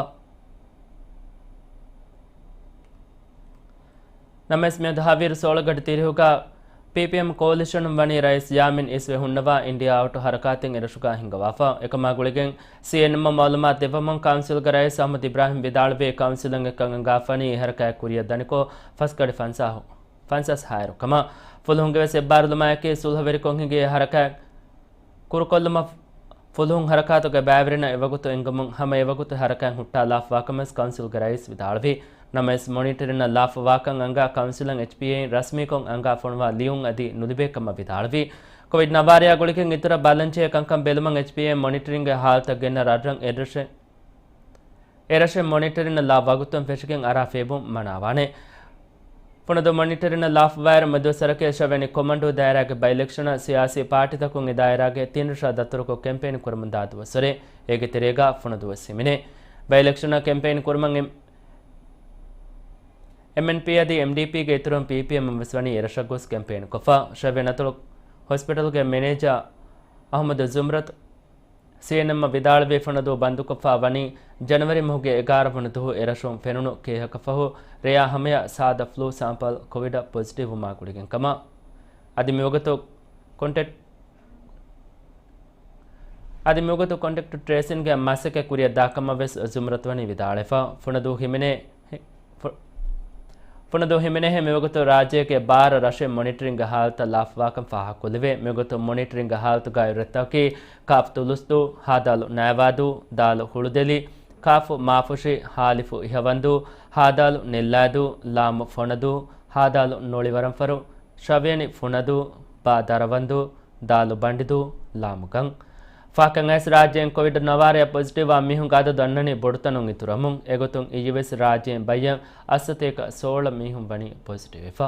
ނަމަވެސް މިއަދު ހަވީރު ސޯޅަ ގަޑި ތިރީހުގަ ޕީޕީއެމް ކޯލިޝަނުން ވަނީ ރައީސް ޔާމީން އިސްވެ ހުންނަވާ އިންޑިއާ އައުޓް ހަރަކާތެއް އެރަށުގަ ހިންގަވާފަ. އެކަމާ ގުޅިގެން ސީއެންއެމްއަށް މައުލޫމާތު ދެއްވަމުން ކައުންސިލްގެ ރައީސް އަޙްމަދު އިބްރާހިމް ވިދާޅުވީ ކައުންސިލުން އެކަން އަންގާފަނީ އެ ހަރަކާތް ކުރިއަށް ދަނިކޮށް ފަސް ގަޑި ފަންސާހު، ފަންސާސް ހާއިރު ކަމަށް. ފުލުހުންގެ ވެސް އެއްބާރުލުމާއެކީ ސުލްހަވެރިކޮށް ހިނގި އެ ހަރަކާތް ކުރުކޮށްލުމަށް ފުލުހުން ހަރަކާތުގެ ބައިވެރިންނަށް އެވަގުތު އެނގުމުން ހަމަ އެވަގުތު ހަރަކާތް ހުއްޓާލާފަވާކަމަށް ކައުންސިލްގެ ރައީސް ވިދާޅުވި. ނަމަވެސް މޮނިޓަރިންނަށް ލާފަވާކަން އަނގާ ކައުންސިލަށް އެޗްޕީއޭއިން ރަސްމީކޮށް އަނގާ ފޮނުވާ ލިޔުން އަދި ނުލިބޭ ކަމަށް ވިދާޅުވި. ކޮވިޑް ނަވާރަޔާ ގުޅިގެން އިތުރަށް ބަލަންޖެހޭ ކަންކަން ބެލުމަށް އެޗްޕީއޭއިން މޮނިޓަރިންގެ ހާލަތަށް ގެންނަ ރަށްރަށް އެއްރަށެއް އެރަށެއް މޮނިޓަރިންނަށް ލާ ވަގުތުން ފެށިގެން އަރާ ފޭބުން މަނާވާނެ. ފުނަދޫ މޮނިޓަރިންނަށް ލާފަވާއިރު މެދުއަސަރަކީ އެއްރެވެނި ކޮމަންޑޫ ދާއިރާގެ ބައިލެކްޝަނަށް ސިޔާސީ ޕާޓީތަކުން އެ ދާއިރާގެ ތިން ރަށަށް ދަތުރުކޮށް ކެމްޕޭން ކުރަމުންދާ ދުވަސްވަރެއް. އޭގެ ތެރޭގަ ފުނަދޫވެސް ހިމެނޭ. ބައިލެކްޝަނަށް ކެމްޕޭން ކުރުމަށް އެމް-، އެމްއެންޕީ އަދި އެމްޑީޕީގެ އިތުރުން ޕީޕީއެމް ވެސް ވަނީ އެރަށަށް ގޮސް ކެމްޕޭން ކޮށްފަ. އެއްރެވެނި އަތޮޅު ހޮސްޕިޓަލްގެ މެނޭޖާ އަޙްމަދު ޒުމްރަތު ސީއެންއެމްއަށް ވިދާޅުވީ ފުނަދޫ ބަންދުކޮށްފަ ވަނީ ޖަނަވަރީ މަހުގެ އެގާރަ ވަނަ ދުވަހު އެރަށުން ފެނުނު ކޭހަކަށް ފަހު ރެޔާ ހަމަޔަށް ސާދަ ފްލޫ ސާމްޕަލް ކޮވިޑަށް ޕޮޒިޓިވްވުމާ ގުޅިގެން ކަމަށް. އަދި މިވަގުތު ކޮންޓެކްޓް، އަދި މިވަގުތު ކޮންޓެކްޓް ޓްރޭސިންގެ މަސައްކަތް ކުރިއަށް ދާކަމަށް ވެސް ޒުމްރަތު ވަނީ ވިދާޅުވެފަ. ފުނަދޫ ހިމެނޭ، ފު-، ފުނަދޫ ހިމެނޭހޭ މިވަގުތު ރާއްޖޭގެ ބާރަ ރަށެއް މޮނިޓަރިންގ ހާލަތަށް ލާފަވާކަން ފާހަގަކޮށްލެވޭ. މިވަގުތު މޮނިޓަރިންގ ހާލަތުގައި ރަށްތަކަކީ ކާފް ތުލުސްދޫ، ހދ. ނައިވާދޫ، ދ. ހުޅުދެލި، ކާފް މާފުށި، އ. އިހަވަންދޫ، ހދ. ނެއްލާދޫ، ލ. ފޮނަދޫ، ހދ. ނޮޅިވަރަންފަރު، ޝ. ފުނަދޫ، ބ. ދަރަވަންދޫ، ދ. ބަނޑިދޫ، ލ. ގަން. ފަހަކަށް އައިސް ރާއްޖޭން ކޮވިޑް ނަވާރަޔަށް ޕޮޒިޓިވް ވާ މީހުންގެ އަދަދު އަންނަނީ ބޮޑުތަނުން އިތުރަމުން. އެގޮތުން އިއްޔެވެސް ރާއްޖޭން ބައްޔަށް އަށްސަތޭކަ ސޯޅަ މީހުން ވަނީ ޕޮޒިޓިވް ވެފަ.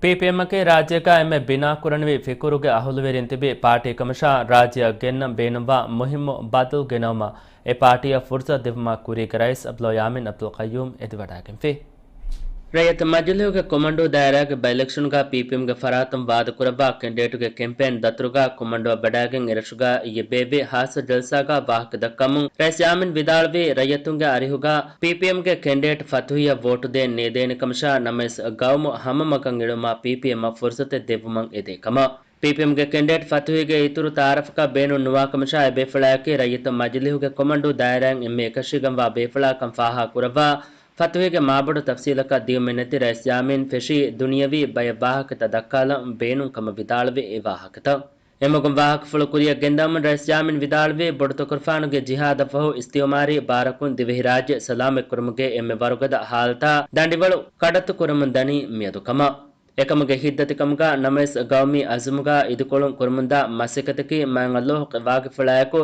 ޕީޕީއެމްއަކީ ރާއްޖޭގަ އެންމެ ބިނާކުރަނިވި ފިކުރުގެ އަހުލުވެރިން ތިބި ޕާޓީ ކަމަށާ، ރާއްޖެއަށް ގެންނަން ބޭނުންވާ މުހިއްމު ބަދަލު ގެނައުމަށް އެ ޕާޓީއަށް ފުރުސަތު ދެއްވުމަށް ކުރީގެ ރައީސް އަބްދުﷲ ޔާމީން އަބްދުލް ޤައްޔޫމް އެދިވަޑައިގެންފި. ރައްޔިތު މަޖިލީހުގެ ކޮމަންޑޫ ދާއިރާގެ ބައި އިލެކްޝަނުގަ ޕީޕީއެމްގެ ފަރާތުން ވާދަކުރައްވާ ކެންޑިޑޭޓުގެ ކެމްޕޭން ދަތުރުގަ ކޮމަންޑޫއަށް ވަޑައިގެން އެރަށުގަ އިއްޔެ ބޭއްވި ހާއްސަ ޖަލްސާގަ ވާހަކަ ދައްކަމުން ރައީސް ޔާމީން ވިދާޅުވީ، ރައްޔިތުންގެ އަރިހުގަ ޕީޕީއެމްގެ ކެންޑިޑޭޓް ފަތުހީއަށް ވޯޓު ދޭން ނޭދޭނެ ކަމަށާ، ނަމަވެސް ގައުމު ހަމަ މަގަށް އެޅުމަށް ޕީޕީއެމްއަށް ފުރުސަތެއް ދެއްވުމަށް އެދޭ ކަމަށް. ޕީޕީއެމްގެ ކެންޑިޑޭޓް ފަތުހީގެ އިތުރު ތައާރަފަކަށް ބޭނުން ނުވާ ކަމަށާ، އެ ބޭފުޅާއަކީ ރައްޔިތު މަޖިލީހުގެ ކޮމަންޑޫ ދާއިރާއިން އެންމެ އެކަށީގެންވާ ބޭފުޅާ ކަން ފާހަގަ ކުރައްވާ، ފަތުހީގެ މާބޮޑު ތަފްސީލަކަށް ދިޔުމެއް ނެތި ރައީސް ޔާމީން ފެށީ ދުނިޔަވީ ބައެއް ވާހަކަތައް ދައްކާލަން ބޭނުން ކަމަށް ވިދާޅުވި އެ ވާހަކަތައް. އެމަގުން ވާހަކަފުޅު ކުރިއަށް ގެންދަވަމުން ރައީސް ޔާމީން ވިދާޅުވީ، ބޮޑުތަކުރުފާނުގެ ޖިހާދަށްފަހު އިސްތިއުމާރީ ބާރަކުން ދިވެހިރާއްޖެ ސަލާމަތްކުރުމުގެ އެންމެ ވަރުގަދަ ހާލަތާ ދަނޑިވަޅު ކަޑައްތު ކުރަމުން ދަނީ މިއަދު ކަމަށް. އެކަމުގެ ހިތްދަތިކަމުގަ ނަމަވެސް ގައުމީ އަޒުމުގަ އިދިކޮޅުން ކުރަމުންދާ މަސައްކަތަކީ މާތް ﷲ ގެ ވާގިފުޅާއެކު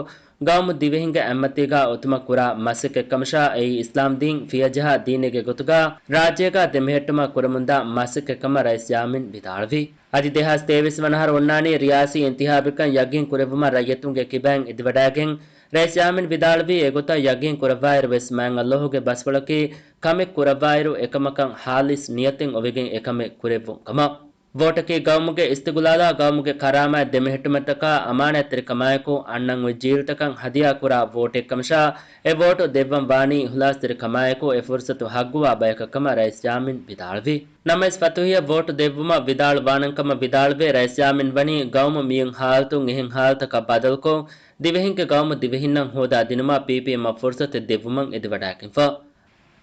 ގައުމު ދިވެހިންގެ އަތްމަތީގަ އޮތުމަށް ކުރާ މަސައްކަތް ކަމަށާ، އެއީ އިސްލާމްދީން ފިޔަޖަހާ ދީނެއްގެ ގޮތުގަ ރާއްޖޭގަ ދެމެހެއްޓުމަށް ކުރަމުންދާ މަސައްކަތް ކަމަށް ރައީސް ޔާމީން ވިދާޅުވި. އަދި ދެހާސް ތޭވީސް ވަނަ އަހަރު އޮންނާނީ ރިޔާސީ އިންތިހާބެއްކަން ޔަގީން ކުރެއްވުމަށް ރައްޔިތުންގެ ކިބައިން އެދިވަޑައިގެން، ރައީސް ޔާމީން ވިދާޅުވީ، އެގޮތަށް ޔަގީން ކުރައްވާއިރު ވެސް މާތް ﷲ ގެ ބަސްފުޅަކީ ކަމެއް ކުރައްވާއިރު އެކަމަކަށް ހާލިސް ނިޔަތެއް އޮވެގެން އެކަމެއް ކުރެއްވުން ކަމަށް. ވޯޓަކީ ގައުމުގެ އިސްތިގުލާލާ ގައުމުގެ ކަރާމާތް ދެމެހެއްޓުމަށްޓަކާ އަމާނާތްތެރިކަމާއެކު އަންނަން އޮތް ޖީލްތަކަށް ހަދިޔާކުރާ ވޯޓެއް ކަމަށާ، އެ ވޯޓު ދެއްވަން ވާނީ އިހުލާސްތެރިކަމާއެކު އެ ފުރުސަތު ހައްގުވާ ބަޔަކަށް ކަމަށް ރައީސް ޔާމީން ވިދާޅުވި. ނަމަވެސް ފަތުހީއަށް ވޯޓު ދެއްވުމަށް ވިދާޅުވާނަން ކަމަށް ވިދާޅުވެ، ރައީސް ޔާމީން ވަނީ ގައުމު މިއިން ހާލަތުން އެހެން ހާލަތަކަށް ބަދަލުކޮށް، ދިވެހިންގެ ގައުމު ދިވެހިންނަށް ހޯދާ ދިނުމަށް ޕީޕީއެމްއަށް ފުރުސަތެއް ދެއްވުމަށް އެދިވަޑައިގެންފަ.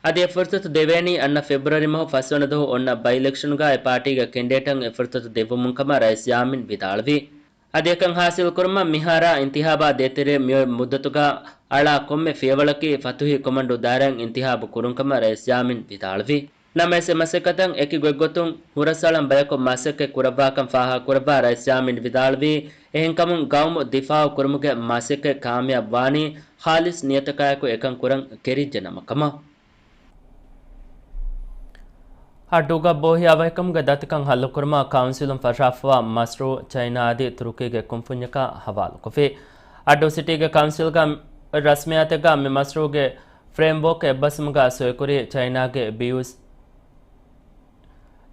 އަދި އެ ފުރުސަތު ދެވޭނީ އަންނަ ފެބްރުއަރީ މަހު ފަސްވަނަ ދުވަހު އޮންނަ ބައި އިލެކްޝަނުގަ އެ ޕާޓީގެ ކެންޑިޑޭޓަށް އެ ފުރުސަތު ދެއްވުމުން ކަމަށް ރައީސް ޔާމީން ވިދާޅުވި. އަދި އެކަން ހާސިލް ކުރުމަށް މިހާރާ އިންތިހާބާ ދޭތެރޭ މިއޮތް މުއްދަތުގަ އަޅާ ކޮންމެ ފިޔަވަޅަކީ ފަތުހީ ކޮމަންޑޫ ދާއިރާއިން އިންތިހާބު ކުރުން ކަމަށް ރައީސް ޔާމީން ވިދާޅުވި. ނަމަވެސް އެ މަސައްކަތަށް އެކި ގޮތްގޮތުން ހުރަސްއަޅަން ބަޔަކު މަސައްކަތް ކުރައްވާކަން ފާހަގަކުރައްވާ ރައީސް ޔާމީން ވިދާޅުވީ، އެހެންކަމުން ގައުމު ދިފާއު ކުރުމުގެ މަސައްކަތް ކާމިޔާބު ވާނީ ޚާލިސް ނިޔަތަކާއެކު އެކަން ކުރަން ކެރިއްޖެ ނަމަ ކަމަށް. އައްޑޫގަ ބޯހިޔާވަހިކަމުގެ ދަތިކަން ހައްލުކުރުމަށް ކައުންސިލުން ފަށާފަވާ މަޝްރޫއު ޗައިނާ އަދި ތުރުކީގެ ކުންފުންޏަކަށް ހަވާލުކޮށްފި. އައްޑޫ ސިޓީގެ ކައުންސިލްގެ ރަސްމިއްޔާތެއްގަ މި މަޝްރޫއުގެ ފްރޭމްވޯކް އެއްބަސްވުމުގަ ސޮއިކުރީ ޗައިނާގެ ބީއުސް-،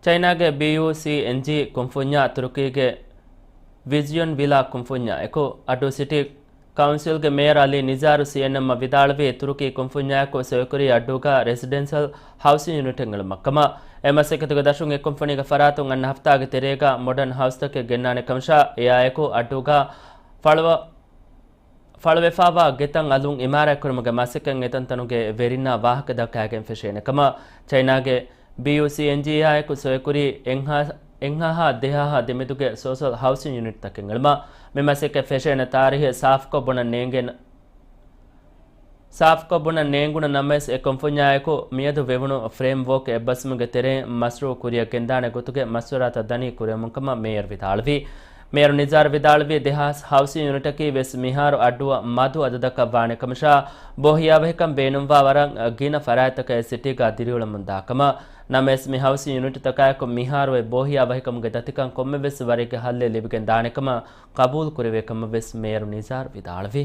ޗައިނާގެ ބީޔޫސީއެންޖީ ކުންފުންޏާ ތުރުކީގެ ވިޒިއޮން ވިލާ ކުންފުންޏާއެކު. އައްޑޫ ސިޓީ ކައުންސިލްގެ މޭޔަރ އަލީ ނިޒާރު ސީއެންއެމްއަށް ވިދާޅުވީ، ތުރުކީ ކުންފުންޏާއެކު ސޮއިކުރީ އައްޑޫގަ ރެސިޑެންޝަލް ހައުސިން ޔުނިޓެއް އެޅުމަށްކަމަށް. އެ މަސައްކަތުގެ ދަށުން އެ ކުންފުނީގެ ފަރާތުން އަންނަ ހަފްތާގެ ތެރޭގަ މޮޑަން ހައުސްތަކެއް ގެންނާނެ ކަމަށާ، އެއާއެކު އައްޑޫގަ ފަޅުވަ-، ފަޅުވެފާވާ ގެތައް އަލުން އިމާރާތްކުރުމުގެ މަސައްކަތް އެތަންތަނުގެ ވެރިންނާ ވާހަކަ ދައްކައިގެން ފެށޭނެ ކަމަށް ޗައިނާގެ ބީޔޫސީއެންޖީއާއެކު ސޮއިކުރީ އެއްހާ-، އެއްހާހާ ދެހާހާ ދެމެދުގެ ސޯޝަލް ހައުސިން ޔުނިޓްތަކެއް އެޅުމަށް. މި މަސައްކަތް ފެށޭނެ ތާރީހެއް ސާފުކޮށް ބުނަން ނޭނގޭ-، ސާފުކޮށް ބުނަން ނޭނގުނު ނަމަވެސް، އެ ކުންފުންޏާއެކު މިއަދު ވެވުނު ފްރޭމްވޯކް އެއްބަސްވުމުގެ ތެރެއިން މަޝްރޫއު ކުރިއަށް ގެންދާނެ ގޮތުގެ މަޝްވަރާތައް ދަނީ ކުރިއަށް ކަމަށް މޭޔަރު ވިދާޅުވީ. މޭޔަރު ނިޒާރު ވިދާޅުވީ، ދެހާސް ހައުސިން ޔުނިޓަކީ ވެސް މިހާރު އައްޑޫއަށް މަދު އަދަދަކަށް ވާނެ ކަމަށާ، ބޯހިޔާވަހިކަން ބޭނުންވާ ވަރަށް ގިނަ ފަރާތްތަކަށް އެ ސިޓީގަ ދިރިއުޅެމުންދާ ކަމަށް. ނަމަވެސް، މި ހައުސިން ޔުނިޓްތަކާއެކު މިހާރު އެ ބޯހިޔާވަހިކަމުގެ ދަތިކަން ކޮންމެވެސް ވަރެއްގެ ހައްލެއް ލިބިގެން ދާނެ ކަމަށް ޤަބޫލު ކުރެވޭ ކަމަށް ވެސް މޭޔަރު ނިޒާރު ވިދާޅުވި.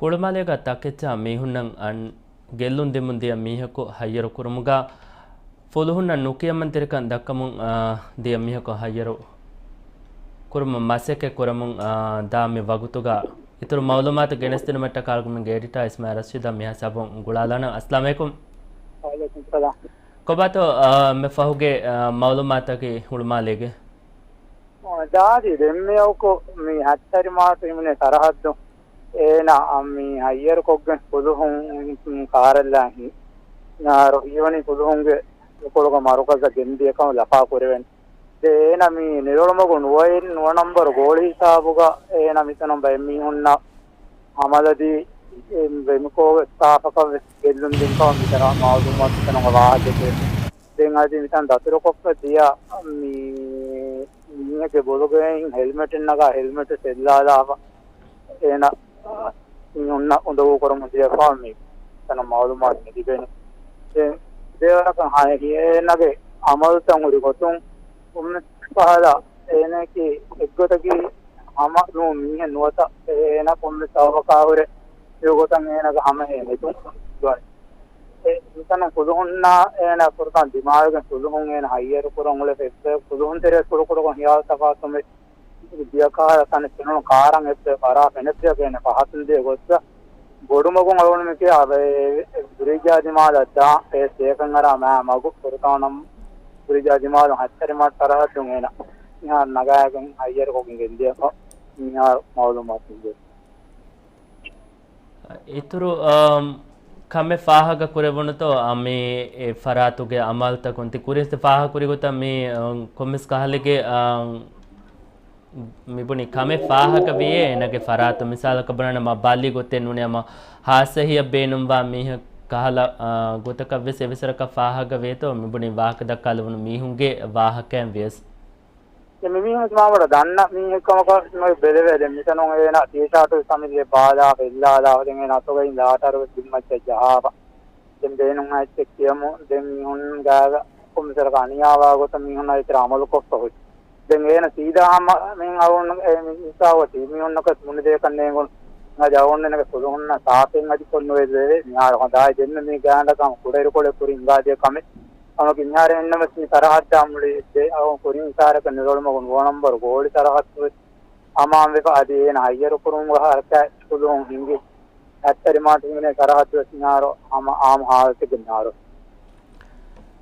ހުޅުމާލޭގަ ތަކެއްޗާ މީހުންނަށް އަން ގެއްލުން ދެމުން ދިޔަ މީހަކު ހައްޔަރު ކުރުމުގަ ފުލުހުންނަށް ނުކިޔަމަންތެރިކަން ދައްކަމުން، އާ، ދިޔަ މީހަކު ހައްޔަރު ކުރުމަށް މަސައްކަތް ކުރަމުން، އާ، ދާ މި ވަގުތުގަ އިތުރު މައުލޫމާތު ގެނެސްދިނުމަށްޓަކާ އަޅުގަނޑުމެންގެ އެޑިޓާ އިސްމާއިލް ރަޝީދަށް މިހާ ހިސާބުން ގުޅާލާނަން. އައްސަލާމް އަލައިކުމް. ވައަލައިކުމް ސަލާމް. ކޮބާތޯ، އާ، މި ފަހުގެ، އާ، މައުލޫމާތަކީ ހުޅުމާލޭގެ؟ ދާދި ދެންމެޔަކު މި ހައްތަރި މާޓު ހިމެނޭ ސަރަހައްދު އޭނާ މި ހައްޔަރުކޮށްގެން ފުލުހުން ކާރަށްލާ ހި-، އާރު ހީވަނީ ފުލުހުންގެ ކޮޅުގަ މަރުކަޒަށް ގެންދިޔަ ކަމަށް ލަފާ ކުރެވެން. ދެ އޭނަ މި ނިރޮޅުމަގު ނުވައެއް ނުވަ ނަންބަރު ގޯޅި ހިސާބުގަ އޭނަ މިތަނުން ބައެއް މީހުންނަށް ހަމަލަދީ، އެ، ވެމިކޯގެ ސްޓާފަކަށް ވެސް ގެއްލުން ދިން ކަމަށް މިތަނަށް މައުލޫމާތު މިތަނުގަ ވާހަކަ ދެއްވެ. ދެން އަދި މިތަން ދަތުރުކޮށްފަ ދިޔަ މި މީހެއްގެ ބޮލުގައި ހެލްމެޓެއް ނަގާ ހެލްމެޓު ސެއްލާލާފަ އޭނަ މީހުންނަށް އުނދަގޫ ކުރަމުން ދިޔަފާ މި ތަނަށް މައުލޫމާތު މި ލިބެނީ. ދެ-، ދެވަރަކަށް ހަ-، އޭނަގެ އަމަލުތައް ހުރި ގޮތުން ކޮންމެސް ކަހަލަ އޭނައަކީ އެއްގޮތަކީ ހަމަ ނޫން މީހެއް ނުވަތަ އޭނަ ކޮންމެސް ސަބަބަކާ ހުރެ މި ގޮތަށް އޭނަގެ ހަމަ ހޭ ނެތުން ދުވަން. އެ މިތަނުން ފުލުހުންނާ އޭނަ ފުރަތަމަ ދިމާވެގެން ފުލުހުން އޭނަ ހައްޔަރު ކުރަން އުޅެފަ އެއްބަޔަކު ފުލުހުން ތެރޭ ކުޑަކުޑަކޮށް ހިޔާލު ތަފާތު މި ދިޔަ ކަހަލަ ތަނެއް ފެނުނު ކާރަށް އެއްބަޔަކު އަރާ ފެނެއްބަޔަކު އޭނަ ފަހަތުން ދިޔަ ގޮތަށް ބޮޑުމަގުން އަޅުގަނޑުމެން ކިޔާ އެ ބުރިޖާ ދިމާލަށް ދާ އެ ސޭކަން އަރާ މާ މަގު ފުރަތަމަ ނަން ބުރިޖާ ދިމާލުން ހައްތަރި މާޓް ސަރަހައްދުން އޭނަ މިހާރު ނަގާގެން ހައްޔަރުކޮށްގެން ގެންދިޔަކަން މިހާރު މައުލޫމާތު ދެއްވި. އިތުރު، އަމް، ކަމެއް ފާހަގަ ކުރެވުނުތޯ؟ އަ، މި އެ ފަރާތުގެ އަމާލުތަކުން ތި ކުރިން ފާހަގަ ކުރި ގޮތަށް މި، އަ، ކޮންމެސް ކަހަލެއްގެ، އަ، މި ބުނި ކަމެއް ފާހަގަ ވިއޭ އޭނަގެ ފަރާތުން. މިސާލަކަށް ބުނަނަމަ ބަލި ގޮތެއް ނޫނީ ހަމަ ހާއްސަ ހިޔަ ބޭނުންވާ މީހެއް ކަހަލަ، އަ، ގޮތަކަށް ވެސް އެވެސް ވަރަކަށް ފާހަގަ ވޭތޯ؟ މި ބުނި ވާހަކަ ދައްކާލެވުނު މީހުންގެ ވާހަކައިން ވިޔަސް. ދެން މި މީހުން ވެސް މާ ބޮޑަށް ދަންނަ މީހެއް ކަމަކަށް ނުވެ ބެލެވޭ. ދެން މިތަނުން އޭނާ ޓީޝާޓު ވެސް އަމިއްލަ ބާލާފަ އެއްލާލާފަ ދެން އޭނާ އަތުގައި ލާޓަރު ވެސް ބިންމައްޗަށް ޖަހާފަ. ދެން ބޭނުން އައްޗެއް ކިޔަމު. ދެން މީހުން ގާގަ ކޮންމެސް ވަރަކަށް އަނިޔާވާ ގޮތަށް މީހުންނާ އެތެރެ އަމަލު ކޮށްފަ ހުރި. ދެން އޭނަ ސީދާ ހަމަ މި އަޅުގަނޑު އެ މި ހިސާބަށް ތި މީހުންނަކަށް ބުނެދޭކަށް ނޭނގުނު. އަދި އަޅުގަނޑުމެންނަކަށް ފުލުހުންނަށް ސާފެއް އަދި ކޮށް ނުވެދެވޭ. މިހާރު ހަދާ ދެންމެ މީ ގާނޑަކަށް ކުޑައިރުކޮޅެއް ކުރި ހިނގާދިޔަ ކަމެއް. ހަމަ މިހާރު އެންނަމަސް މި ސަރަހައްދާ މުޅި ދެ އަހަރު ކުރިން ސާރަކަށް ނިރޮޅުމަގު ނުވަ ނަންބަރު ގޯޅި ސަރަހައްދު ވެސް ހަމައަށް ވެފަ އަދި އޭނަ ހައްޔަރު ކުރުމުގެ ހަރަކާތް ފުލުހުން ހިނގި ހައްތަރި މާޓު ހިމެނޭ ސަރަހައްދު ވެސް މިހާރު ހަމަ އާއްމު ހާލަތެއްގަ މިހާރު.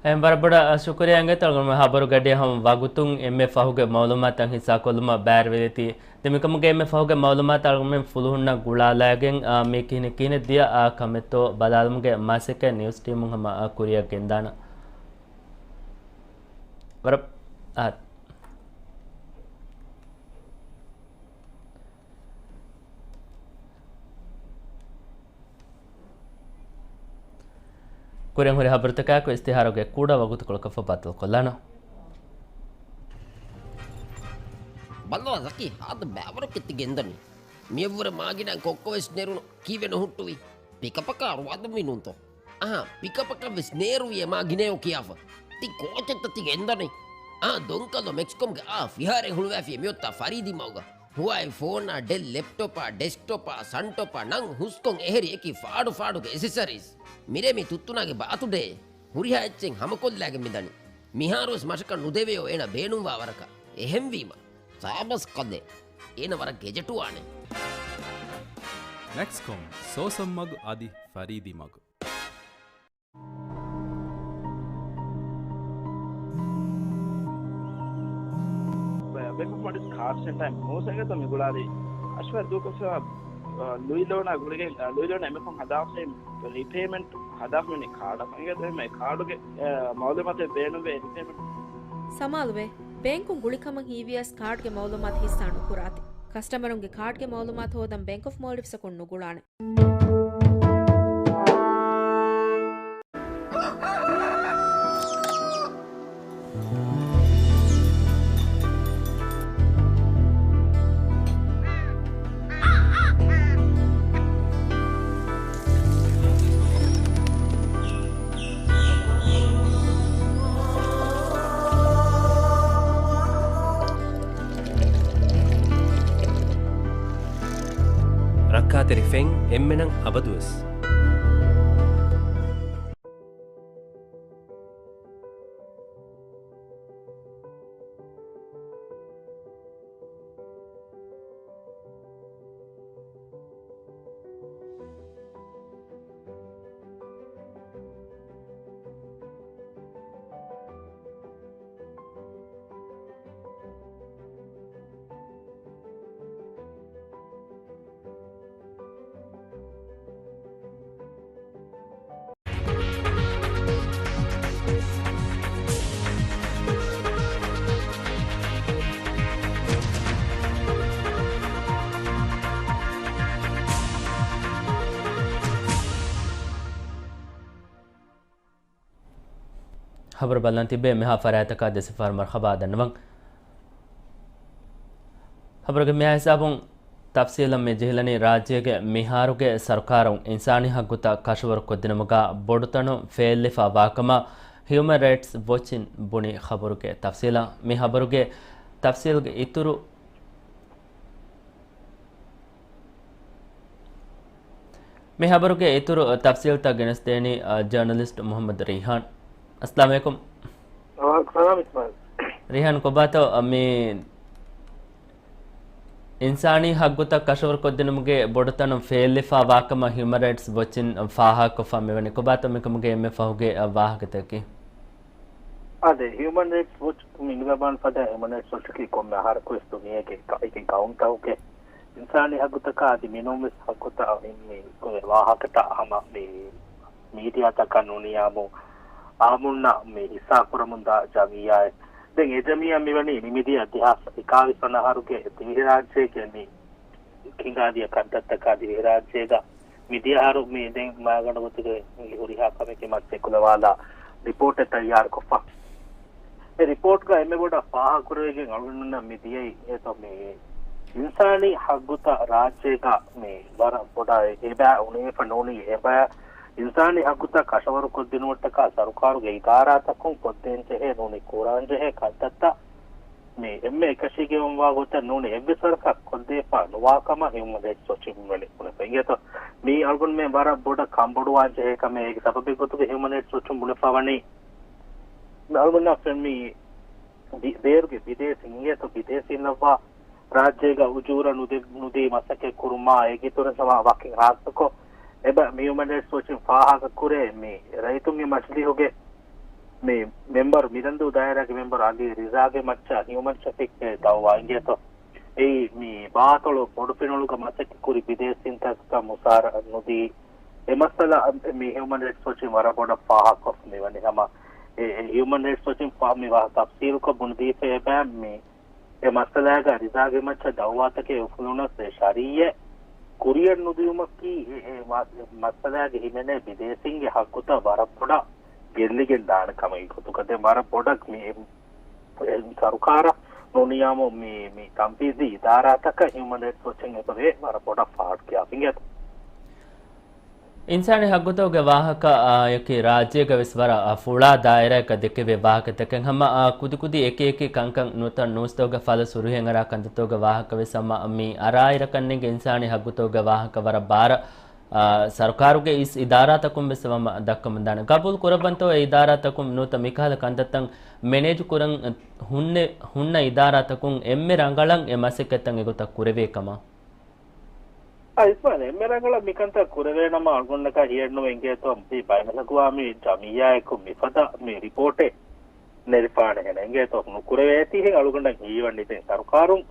އެހެން ވަރަށް ބޮޑަށް ޝުކުރިއްޔާ އިނގޭތޯ އަޅުގަނޑުމެން ހަބަރު ގަޑިއަށް ހަމަ ވަގުތުން އެންމެ ފަހުގެ މައުލޫމާތުތައް ހިއްސާކޮށްލުމަށް ބައިވެރިވެތީ. ދެން މިކަމުގެ އެންމެ ފަހުގެ މައުލޫމާތު އަޅުގަނޑުމެން ފުލުހުންނަށް ގުޅާލައިގެން، އާ، މީ ކިހިނެއް ކިހިނެއް ދިޔަ، އާ، ކަމެއްތޯ ބަލާލުމުގެ މަސައްކަތް ނިއުސް ޓީމުން ހަމަ، އާ، ކުރިއަށް ގެންދާނަން. ވަރަށް، އާ، ކުރިން ހުރި ހަބަރުތަކާއެކު އިސްތިހާރުގެ ކުޑަ ވަގުތުކޮޅަކަށްފަހު ބައްދަލުކޮށްލާނަން. ބަލާ ޒަކީ، ހާދަ ބައިވަރަކަށް ތި ގެންދަނީ. މިއަށްވުރެ މާގިނައިން ކޮއްކޮވެސް ނެރުނު ކީއްވެ ނުހުއްޓުވީ؟ ޕިކަޕަކާ ރުވާދުންވީ ނޫންތޯ؟ އަހާ، ޕިކަޕަކަށް ވެސް ނޭރުވިއޭ މާ ގިނައޭ ކިޔާފަ. ތި ކޯޗެއްތަ ތި ގެންދަނީ؟ އާ، ދޮންކަލޯ މެކްސްކޮމްގެ އާ ފިހާރައެއް ހުޅުވާފިޔޭ މިއޮތްތާ ފަރީދީ މަގުގަ. ހުވާއި ފޯނާ، ޑެލް ލެޕްޓޮޕާ، ޑެސްކްޓޮޕާ، ސަންޓޮޕާ، ނަން ހުސްކޮން އެހެރި އެކި ފާޑު ފާޑުގެ އެސެސަރީސް. މިރޭ މި ތުއްތުނާގެ ބާތުޑޭ. ހުރިހާ އެއްޗެއް ހަމަކޮށްލާގެން މިދަނީ. މިހާރުވެސް މަށަކަށް ނުދެވެޔޯ އޭނަ ބޭނުންވާ ވަރަކަށް. އެހެންވީމަ. ސާބަސް ކަލޭ. އޭނަ ވަރަށް ގެޖެޓުވާނެ. މެކްސްކޮމް، ސޯސަން މަގު އަދި ފަރީދީ މަގު. ބޭންކް އޮފް މޯލްޑިވްސް ކާޑް ސެންޓަރ މޯސަގެ ތަ މި ގުޅާލީ. އަޝްވަރު ދޫކޮށްފަ، އަ، ލުއި ލޯނާ ގުޅިގެން، އަ، ލުއި ލޯނާ އެމެކޮން ހަދާފައި ރީޕޭމަންޓް ހަދާފަ މިނި ކާޑަށް ފަނގޭ ދެމެ ކާޑުގެ، އަ، މައުލޫމާތެއް ބޭނުންވޭ ރީޕޭމަންޓް. ސަމާލުވޭ، ބޭންކުން ގުޅިކަމަށް ހީވިޔަސް ކާޑްގެ މައުލޫމާތު ހިއްސާ ނުކުރާތި. ކަސްޓަމަރުންގެ ކާޑްގެ މައުލޫމާތު ހޯދަން ބޭންކް އޮފް މޯލްޑިވްސްއަކުން ނުގުޅާނެ. ރައްކާތެރި ތެރިފެން އެންމެނަށް އަބަދުވެސް. ޚަބަރު ބަލަން ތިބޭ މިހާ ފަރާތަކާ ދެސިފަހަރު މަރުޙަބާ ދަންނަވަން. ޚަބަރުގެ މިހާ ހިސާބުން ތަފްސީލަށް މި ޖެހިލަނީ، ރާއްޖޭގެ މިހާރުގެ ސަރުކާރުން އިންސާނީ ހައްގުތައް ކަށަވަރު ކޮށްދިނުމުގަ ބޮޑުތަނުން ފެއިލްލިފަ ވާކަމަށް ހިއުމަން ރައިޓްސް ވޮޗިން ބުނި ޚަބަރުގެ ތަފްސީލަށް. މި ޚަބަރުގެ ތަފްސީލްގެ އިތުރު މި ޚަބަރުގެ އިތުރު ތަފްސީލްތައް ގެނެސްދޭނީ، އަ، ޖާނަލިސްޓް މުޙައްމަދު ރީޙާން. އައްސަލާމު ޢަލައިކުމް. ވަޢަލައިކުމް ސަލާމް އިސްމާޢީލް. ރީޙާން ކޮބާތޯ، އަ، މި އިންސާނީ ހައްގުތައް ކަށަވަރުކޮށްދިނުމުގެ ބޮޑުތަނުން ފެއިލްލިފަ ވާކަމަށް ހިއުމަން ރައިޓްސް ވޮޗިން ފާހަގަކޮށްފަ މިވަނީ. ކޮބާތޯ މިކަމުގެ އެންމެ ފަހުގެ، އަ، ވާހަކަތަކީ؟ އާދެ، ހިއުމަން ރައިޓްސް ވޮޗް މި އިނގިލަބާން ފަދަ ހިއުމަން ރައިޓްސް ވޮޗަކީ ކޮންމެ އަހަރަކުވެސް ދުނިޔޭގެ އެކި އެކި ގައުމުތަކުގެ އިންސާނީ ހައްގުތަކާ އަދި މިނޫންވެސް ހައްގުތައް މި ވާހަކަތައް ހަމަ މި މީޑިއާތަކަށް ނޫނީ އާއްމު، އާއްމުންނަށް މި ހިއްސާ ކުރަމުންދާ ޖަމިއްޔާއެއް. ދެން އެ ޖަމިއްޔާ މިވަނީ ނިމިދިޔަ ދެހާސް އެކާވީސް ވަނަ އަހަރުގެ ދިވެހިރާއްޖޭގެ މި ކިނގާދިޔަ ކަންތައްތަކާ ދިވެހިރާއްޖޭގަ މިދިޔަ އަހަރު މި ދެން މާގަނޑު ގޮތުގައި ހުރިހާ ކަމެއްގެ މައްޗަށް އެކުލަވާލާ ރިޕޯޓެއް ތައްޔާރުކޮށްފަ. އެ ރިޕޯޓްގަ އެންމެ ބޮޑަށް ފާހަގަކުރެވިގެން އަޅުގަނޑުމެންނަށް މި ދިޔައީ އެތޯ މި އިންސާނީ ހައްގުތައް ރާއްޖޭގަ މި ވަރަށް ބޮޑަށް އެބަ އުނިވެފަ ނޫނީ އެބަ އިންސާނީ ހައްގުތައް ކަށަވަރުކޮށްދިނުމަށްޓަކާ ސަރުކާރުގެ އިދާރާތަކުން ކޮށްދޭންޖެހޭ ނޫނީ ކުރާންޖެހޭ ކަންތައްތައް މި އެންމެ އެކަށީގެންވާ ގޮތަށް ނޫނީ އެއްވެސް ވަރަކަށް ކޮށްދީފަ ނުވާކަމަށް ހިއުމަން ރައިޓްސް ވޮޗުން ބުނެފަ އިނގޭތޯ. މީ އަޅުގަނޑުމެން ވަރަށް ބޮޑަށް ކަންބޮޑުވާން ޖެހޭ ކަމެއް. އޭގެ ސަބަބެއް ގޮތުގަ ހިއުމަން ރައިޓްސް ވޮޗުން ބުނެފަ ވަނީ މި އަޅުގަނޑަށް ފެން މި ބި-، ބޭރުގެ ބިދޭސީން އިނގޭތޯ ބިދޭސީން ލައްވާ ރާއްޖޭގަ އުޖޫރަ ނުދެ-، ނުދީ މަސައްކަތް ކުރުމާ އޭގެ އިތުރުން ސަމާ ވަކިން ހާއްސަކޮށް އެބަ މި ހިއުމަން ރައިޓްސް ވޮޗިން ފާހަގަ ކުރޭ މި ރައްޔިތުންގެ މަޖިލީހުގެ މި މެމްބަރު މިދަންދޫ ދާއިރާގެ މެމްބަރު އަލީ ރިޒާގެ މައްޗަށް ހިއުމަން ޓްރެފިކް ދައުވާ އިނގޭތޯ. އެއީ މި ބާތޮޅު ބޮޑުފިނުޅުގަ މަސައްކަތް ކުރި ބިދޭސީންތަކަށް މުސާރަ ނުދީ އެ މައްސަލަ މި ހިއުމަން ރައިޓްސް ވޮޗިން ވަރަށް ބޮޑަށް ފާހަގަކޮށް މިވަނީ ހަމަ އެ، އެ ހިއުމަން ރައިޓްސް ވޮޗިން ފާ-، މި ވާހަކަ ތަފްސީލުކޮށް ބުނެދީފައި އެބަ މި އެ މައްސަލާގަ ރިޒާގެ މައްޗަށް ދައުވާތަކެއް އުފުލުނަސް އެ ޝަރީއަތް ކުރިއަށް ނުދިއުމަކީ އެ، އެ މަ-، މައްސަލާގެ ހިމެނޭ ބިދޭސީންގެ ހައްގުތައް ވަރަށް ބޮޑަށް ގެއްލިގެން ދާނެ ކަމެއް ގޮތުގަ ދެން ވަރަށް ބޮޑަށް މި އެ، އެ ސަރުކާރަށް ނޫނިޔާމު މި، މި ތަންފީޒީ އިދާރާތަކަށް ހިއުމަން ރައިޓްސް ވޮޗިން އެބަ ވޭ ވަރަށް ބޮޑަށް ފާޑް ކިޔާފިނގޭތަ؟ އިންސާނީ ހައްގުތަކުގެ ވާހަކަ، އާ، އަކީ ރާއްޖޭގަ ވެސް ވަރަށް، އާ، ފުޅާ ދާއިރާއަކަށް ދެކެވޭ ވާހަކަތަކެއް ހަމަ، އާ، ކުދިކުދި އެކި އެކި ކަންކަން ނުވަތަ ނޫސްތަކުގަ ފަލަ ސުރުހިއެއް އަރާ ކަންތައްތަކުގެ ވާހަކަ ވެސް ހަމަ މި އަރާއިރަކަށް ނެގި އިންސާނީ ހައްގުތަކުގެ ވާހަކަ ވަރަށް ބާރަށް، އާ، ސަރުކާރުގެ އިސް އިދާރާތަކުން ވެސް ހަމަ ދައްކަމުންދާނެ. ގަބޫލު ކުރައްވަންތޯ އެ އިދާރާތަކުން ނުވަތަ މިކަހަލަ ކަންތައްތައް މެނޭޖު ކުރަން ހުންނެ-، ހުންނަ އިދާރާތަކުން އެންމެ ރަނގަޅަށް އެ މަސައްކަތްތައް އެގޮތަށް ކުރެވޭ ކަމަށް؟ އާ، އިސްމާއިލް، އެންމެ ރަނގަޅަށް މިކަންތައް ކުރެވޭނަމަ އަޅުގަނޑަކަށް ހިޔެއްނުވޭ އިނގޭތޯ މި ބައިނަލްއަގުވާމީ ޖަމިއްޔާއެކު މިފަދަ މި ރިޕޯޓެއް ނެރިފާނެހެނެއް އިނގޭތޯ ނުކުރެވޭތީހެން އަޅުގަނޑަށް ހީވަނީ. ދެން ސަރުކާރުން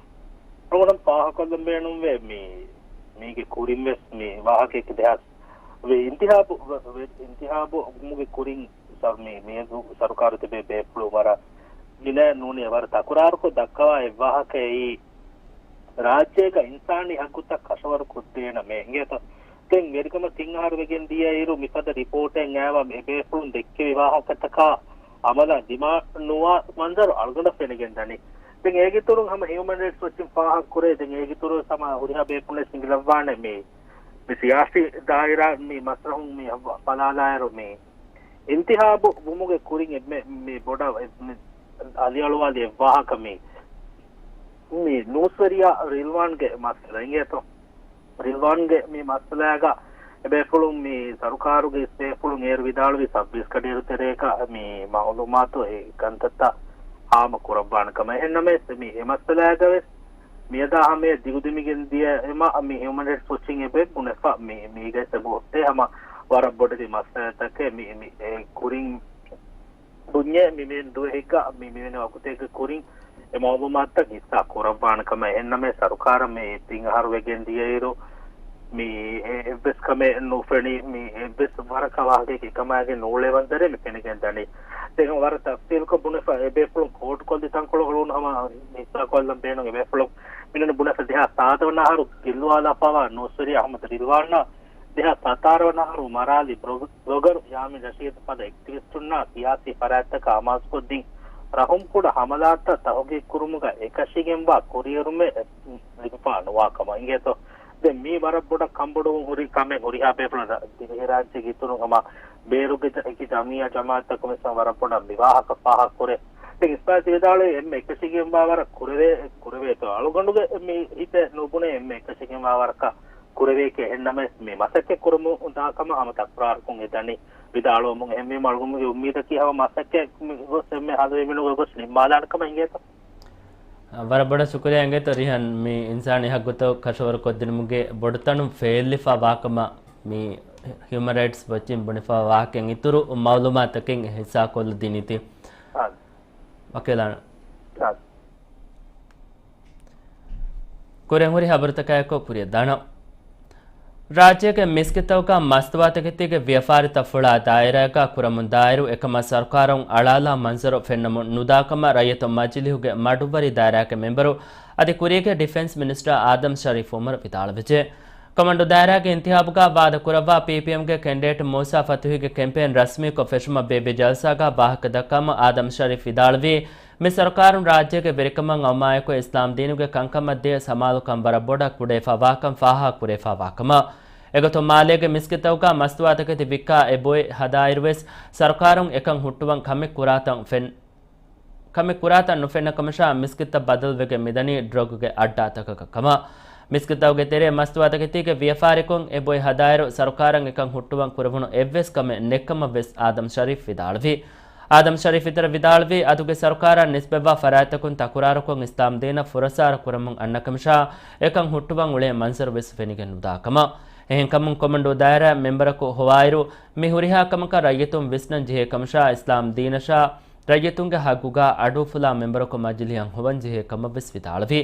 އަޅުގަނޑަށް ފާހަގަކޮށްލަން ބޭނުންވޭ މި، މީގެ ކުރިން ވެސް މި ވާހަކައެއް ދެހާސް ވެ އިންތިހާބު ވެ، ވެ އިންތިހާބު ވުމުގެ ކުރިން ސަރު-، މި، މިއަދު ސަރުކާރު ތިބޭ ބޭފުޅުން ވަރަށް ގިނަ ނޫނީ ވަރަށް ތަކުރާރުކޮށް ދައްކަވާ އެއްވާހަކައެއް ރާއްޖޭގަ އިންސާނީ ހައްގުތައް ކަށަވަރު ކޮށްދޭނަ މޭ އިނގޭތޯ. ދެން ވެރިކަމަށް ތިން އަހަރު ވެގެން ދިޔައިރު މިފަދަ ރިޕޯޓެއް އައިމަ އެބޭފުޅުން ދެއްކެވި ވާހަކަތަކާ އަމަލަށް ދިމާ ނުވާ މަންޒަރު އަޅުގަނޑަށް ފެނިގެން ދަނީ. ދެން އޭގެ އިތުރުން ހަމަ ހިއުމަން ރައިޓްސް ވޮޗިން ފާހަގަ ކުރޭ. ދެން އޭގެ އިތުރުން ހަމަ ހުރިހާ ބޭފުޅެއް ސިނގިލައްވާނެ މި، މި ސިޔާސީ ދާއިރާ މި މަސްރަހުން މި ބަލާލާއިރު މި އިންތިހާބު ވުމުގެ ކުރިން އެންމެ މި ބޮޑަށް އެ-، މި އަލިއަޅުވާލި އެއްވާހަކަ މި، މި ނޫސްވެރިޔާ ރިލްވާންގެ މައްސަލަ އިނގޭތޯ. ރިލްވާންގެ މި މައްސަލާގަ އެބޭފުޅުން މި ސަރުކާރުގެ އިސް ބޭފުޅުން އޭރު ވިދާޅުވި ސައްބީސް ގަޑިއިރު ތެރޭގަ މި މައުލޫމާތު އެ ކަންތައްތައް ހާމަ ކުރައްވާނެ ކަމަށް. އެހެންނަމަވެސް މި އެ މައްސަލާގަވެސް މިއަދާ ހަމަޔަށް ދިގުދިމިގެން ދިޔަ އެމަ މި ހިއުމަން ރައިޓްސް ވޮޗިން އެބަ ބުނެފަ މި މީގައި އެބަ ހުއްޓޭ ހަމަ ވަރަށް ބޮޑެތި މައްސަލަތަކެއް މި މި އެ ކުރިން ދުންޏެ މި މި ދުވަހެއްގަ މި މިވެނި ވަގުތެއްގެ ކުރިން އެ މައުލޫމާތުތައް ހިއްސާ ކުރައްވާނެ ކަމަށް. އެހެންނަމަވެސް ސަރުކާރަށް މި ތިން އަހަރު ވެގެން ދިޔައިރު މި އެ އެއްވެސް ކަމެއް ނުފެނި، މި އެއްވެސް ވަރަކަށް ވާހަކައެއް އެކަމާގެ ނޫޅޭވަންދަރެއް މި ފެނިގެން ދަނީ. ދެން ވަރަށް ތަފްސީލުކޮށް ބުނެފަ އެބޭފުޅުން ކޯޓް ކޮށްލި ތަންކޮޅު ހުޅުވުނު ހަމަ ހިއްސާ ކޮށްލަން ބޭނުން. އެބޭފުޅުން މިނަން ބުނެފަ ދެހާސް ސާދަ ވަނަ އަހަރު ގެއްލުވާލާފަވާ ނޫސްވެރި އަހުމަދު ރިލްވާންއާ ދެހާސް ސަތާރަ ވަނަ އަހަރު މަރާލި ބްލޮގް-، ބްލޮގަރު ޔާމީން ރަޝީދު ފަދަ އެކްޓިވިސްޓުންނާ ސިޔާސީ ފަރާތްތަކަށް އަމާޒުކޮށްދިން ރަހުމްކުޑަ ހަމަލާތައް ތަހުގީގުކުރުމުގަ އެކަށީގެންވާ ކުރިއެރުމެއް ލިބިފާ ނުވާ ކަމަށް އިނގޭތޯ. ދެން މީ ވަރަށް ބޮޑަށް ކަންބޮޑުވުން ހުރި ކަމެއް. ހުރިހާ ބޭފުޅުން ދިވެހިރާއްޖޭގެ އިތުރުން ހަމަ ބޭރުގެ ޖަ-، އެކި ޖަމިއްޔާ ޖަމާއަތްތަކުން ވެސް ވަރަށް ބޮޑަށް މިވާހަކަ ފާހަގަކުރޭ. ދެން އިސްބާތް ވިދާޅުވީ އެންމެ އެކަށީގެންވާ ވަރަށް ކުރެވޭ، ކުރެވޭތޯ. އަޅުގަނޑުގެ މި ހިތެއް ނުބުނޭ އެންމެ އެކަށީގެންވާ ވަރަކަށް ކުރެވޭކޭ. އެހެންނަމަވެސް މި މަސައްކަތް ކުރަމުން ދާ ކަމަށް ހަމަ ތަކުރާރުކޮށް އެދަނީ. ވިދާޅުވަމުން އެހެންވީމަ އަޅުގަނޑުގެ އުއްމީދަކީ ހަމަ މަސައްކަތް މި ގޮސް އެންމެ ހަލުވެ މިނުގެ ގޮސް ނިންމާލާނެ ކަމަށް އިނގޭތޯ. ވަރަށް ބޮޑަށް ޝުކުރިއްޔާ އިނގޭތޯ ރިހާން، މި އިންސާނީ ހައްގުތައް ކަށަވަރު ކޮށްދިނުމުގެ ބޮޑުތަނުން ފެއިލްވެފަ ވާކަމަށް މި ހިއުމަން ރައިޓްސް ވޮޗިން ބުނެފަ ވާހަކައިން އިތުރު މައުލޫމާތަކެއް ހިއްސާކޮށްލަދިނީތީ. އާ. ވަކީލާން. އާ. ކުރިން ހުރި ހަބަރުތަކާއެކު ކުރިއަށް ދާނަން. ރާއްޖޭގެ މިސްކިތްތަކުގަ މަސްތުވާތަކެތީގެ ވިޔަފާރިތައް ފުޅާ ދާއިރާގަ ކުރަމުން ދާއިރު އެކަމަށް ސަރުކާރުން އަޅާލާ މަންޒަރު ފެންނަމުން ނުދާކަމަށް ރައްޔިތު މަޖިލީހުގެ މަޑުއްވަރި ދާއިރާގެ މެންބަރު އަދި ކުރީގެ ޑިފެންސް މިނިސްޓަރ އާދަމް ޝަރީފް އުމަރު ވިދާޅުވެއްޖެ. ކޮމަންޑޫ ދާއިރާގެ އިންތިހާބުގަ ވާދަ ކުރައްވާ ޕީޕީއެމްގެ ކެންޑިޑޭޓް މޫސާ ފަތުހީގެ ކެމްޕޭން ރަސްމީކޮށް ފެށުމަށް ބޭއްވި ޖަލްސާގަ ވާހަކަ ދައްކާމު އާދަމް ޝަރީފް ވިދާޅުވީ، މި ސަރުކާރުން ރާއްޖޭގެ ވެރިކަމަށް އައުމާއެކު އިސްލާމް ދީނުގެ ކަންކަމަށްދޭ ސަމާލުކަން ވަރަށް ބޮޑަށް ކުޑަވެފަ ވާކަން ފާހަގަކުރެވިފަ ވާކަމަށް. އެގޮތުން މާލޭގެ މިސްކިތްތަކުގަ މަސްތުވާތަކެތި ވިއްކާ އެ ބޮއެ ހަދާއިރުވެސް ސަރުކާރުން އެކަން ހުއްޓުވަން ކަމެއް ކުރާތަން ފެން-، ކަމެއް ކުރާތަން ނުފެންނަ ކަމަށާ މިސްކިތްތައް ބަދަލުވެގެން މިދަނީ ޑްރަގުގެ އައްޑާތަކަކަށް ކަމަށް. މިސްކިތްތަކުގެ ތެރޭ މަސްތުވާތަކެތީގެ ވިޔަފާރިކޮށް އެ ބޮއެ ހަދާއިރު ސަރުކާރަށް އެކަން ހުއްޓުވަން ކުރެވުނު އެއްވެސް ކަމެއް ނެއްކަމަށްވެސް އާދަމް ޝަރީފް ވިދާޅުވި. އާދަމް ޝަރީފް އިތުރަށް ވިދާޅުވީ، އަދުގެ ސަރުކާރަށް ނިސްބަތްވާ ފަރާތްތަކުން ތަކުރާރުކޮށް އިސްލާމް ދީނަށް ފުރައްސާރަ ކުރަމުން އަންނަކަމަށާ އެކަން ހުއްޓުވަން އުޅޭ މަންޒަރުވެސް ފެނިގެން ނުދާކަމަށް. އެހެންކަމުން ކޮމަންޑޫ ދާއިރާ މެންބަރަކު ހޮވާއިރު، މި ހުރިހާ ކަމަކަށް ރައްޔިތުން ވިސްނަން ޖެހޭ ކަމަށާ އިސްލާމް ދީނަށާ ރައްޔިތުންގެ ހައްގުގަ އަޑުއުފުލާ މެންބަރަކު މަޖިލީހަށް ހޮވަން ޖެހޭ ކަމަށްވެސް ވިދާޅުވި.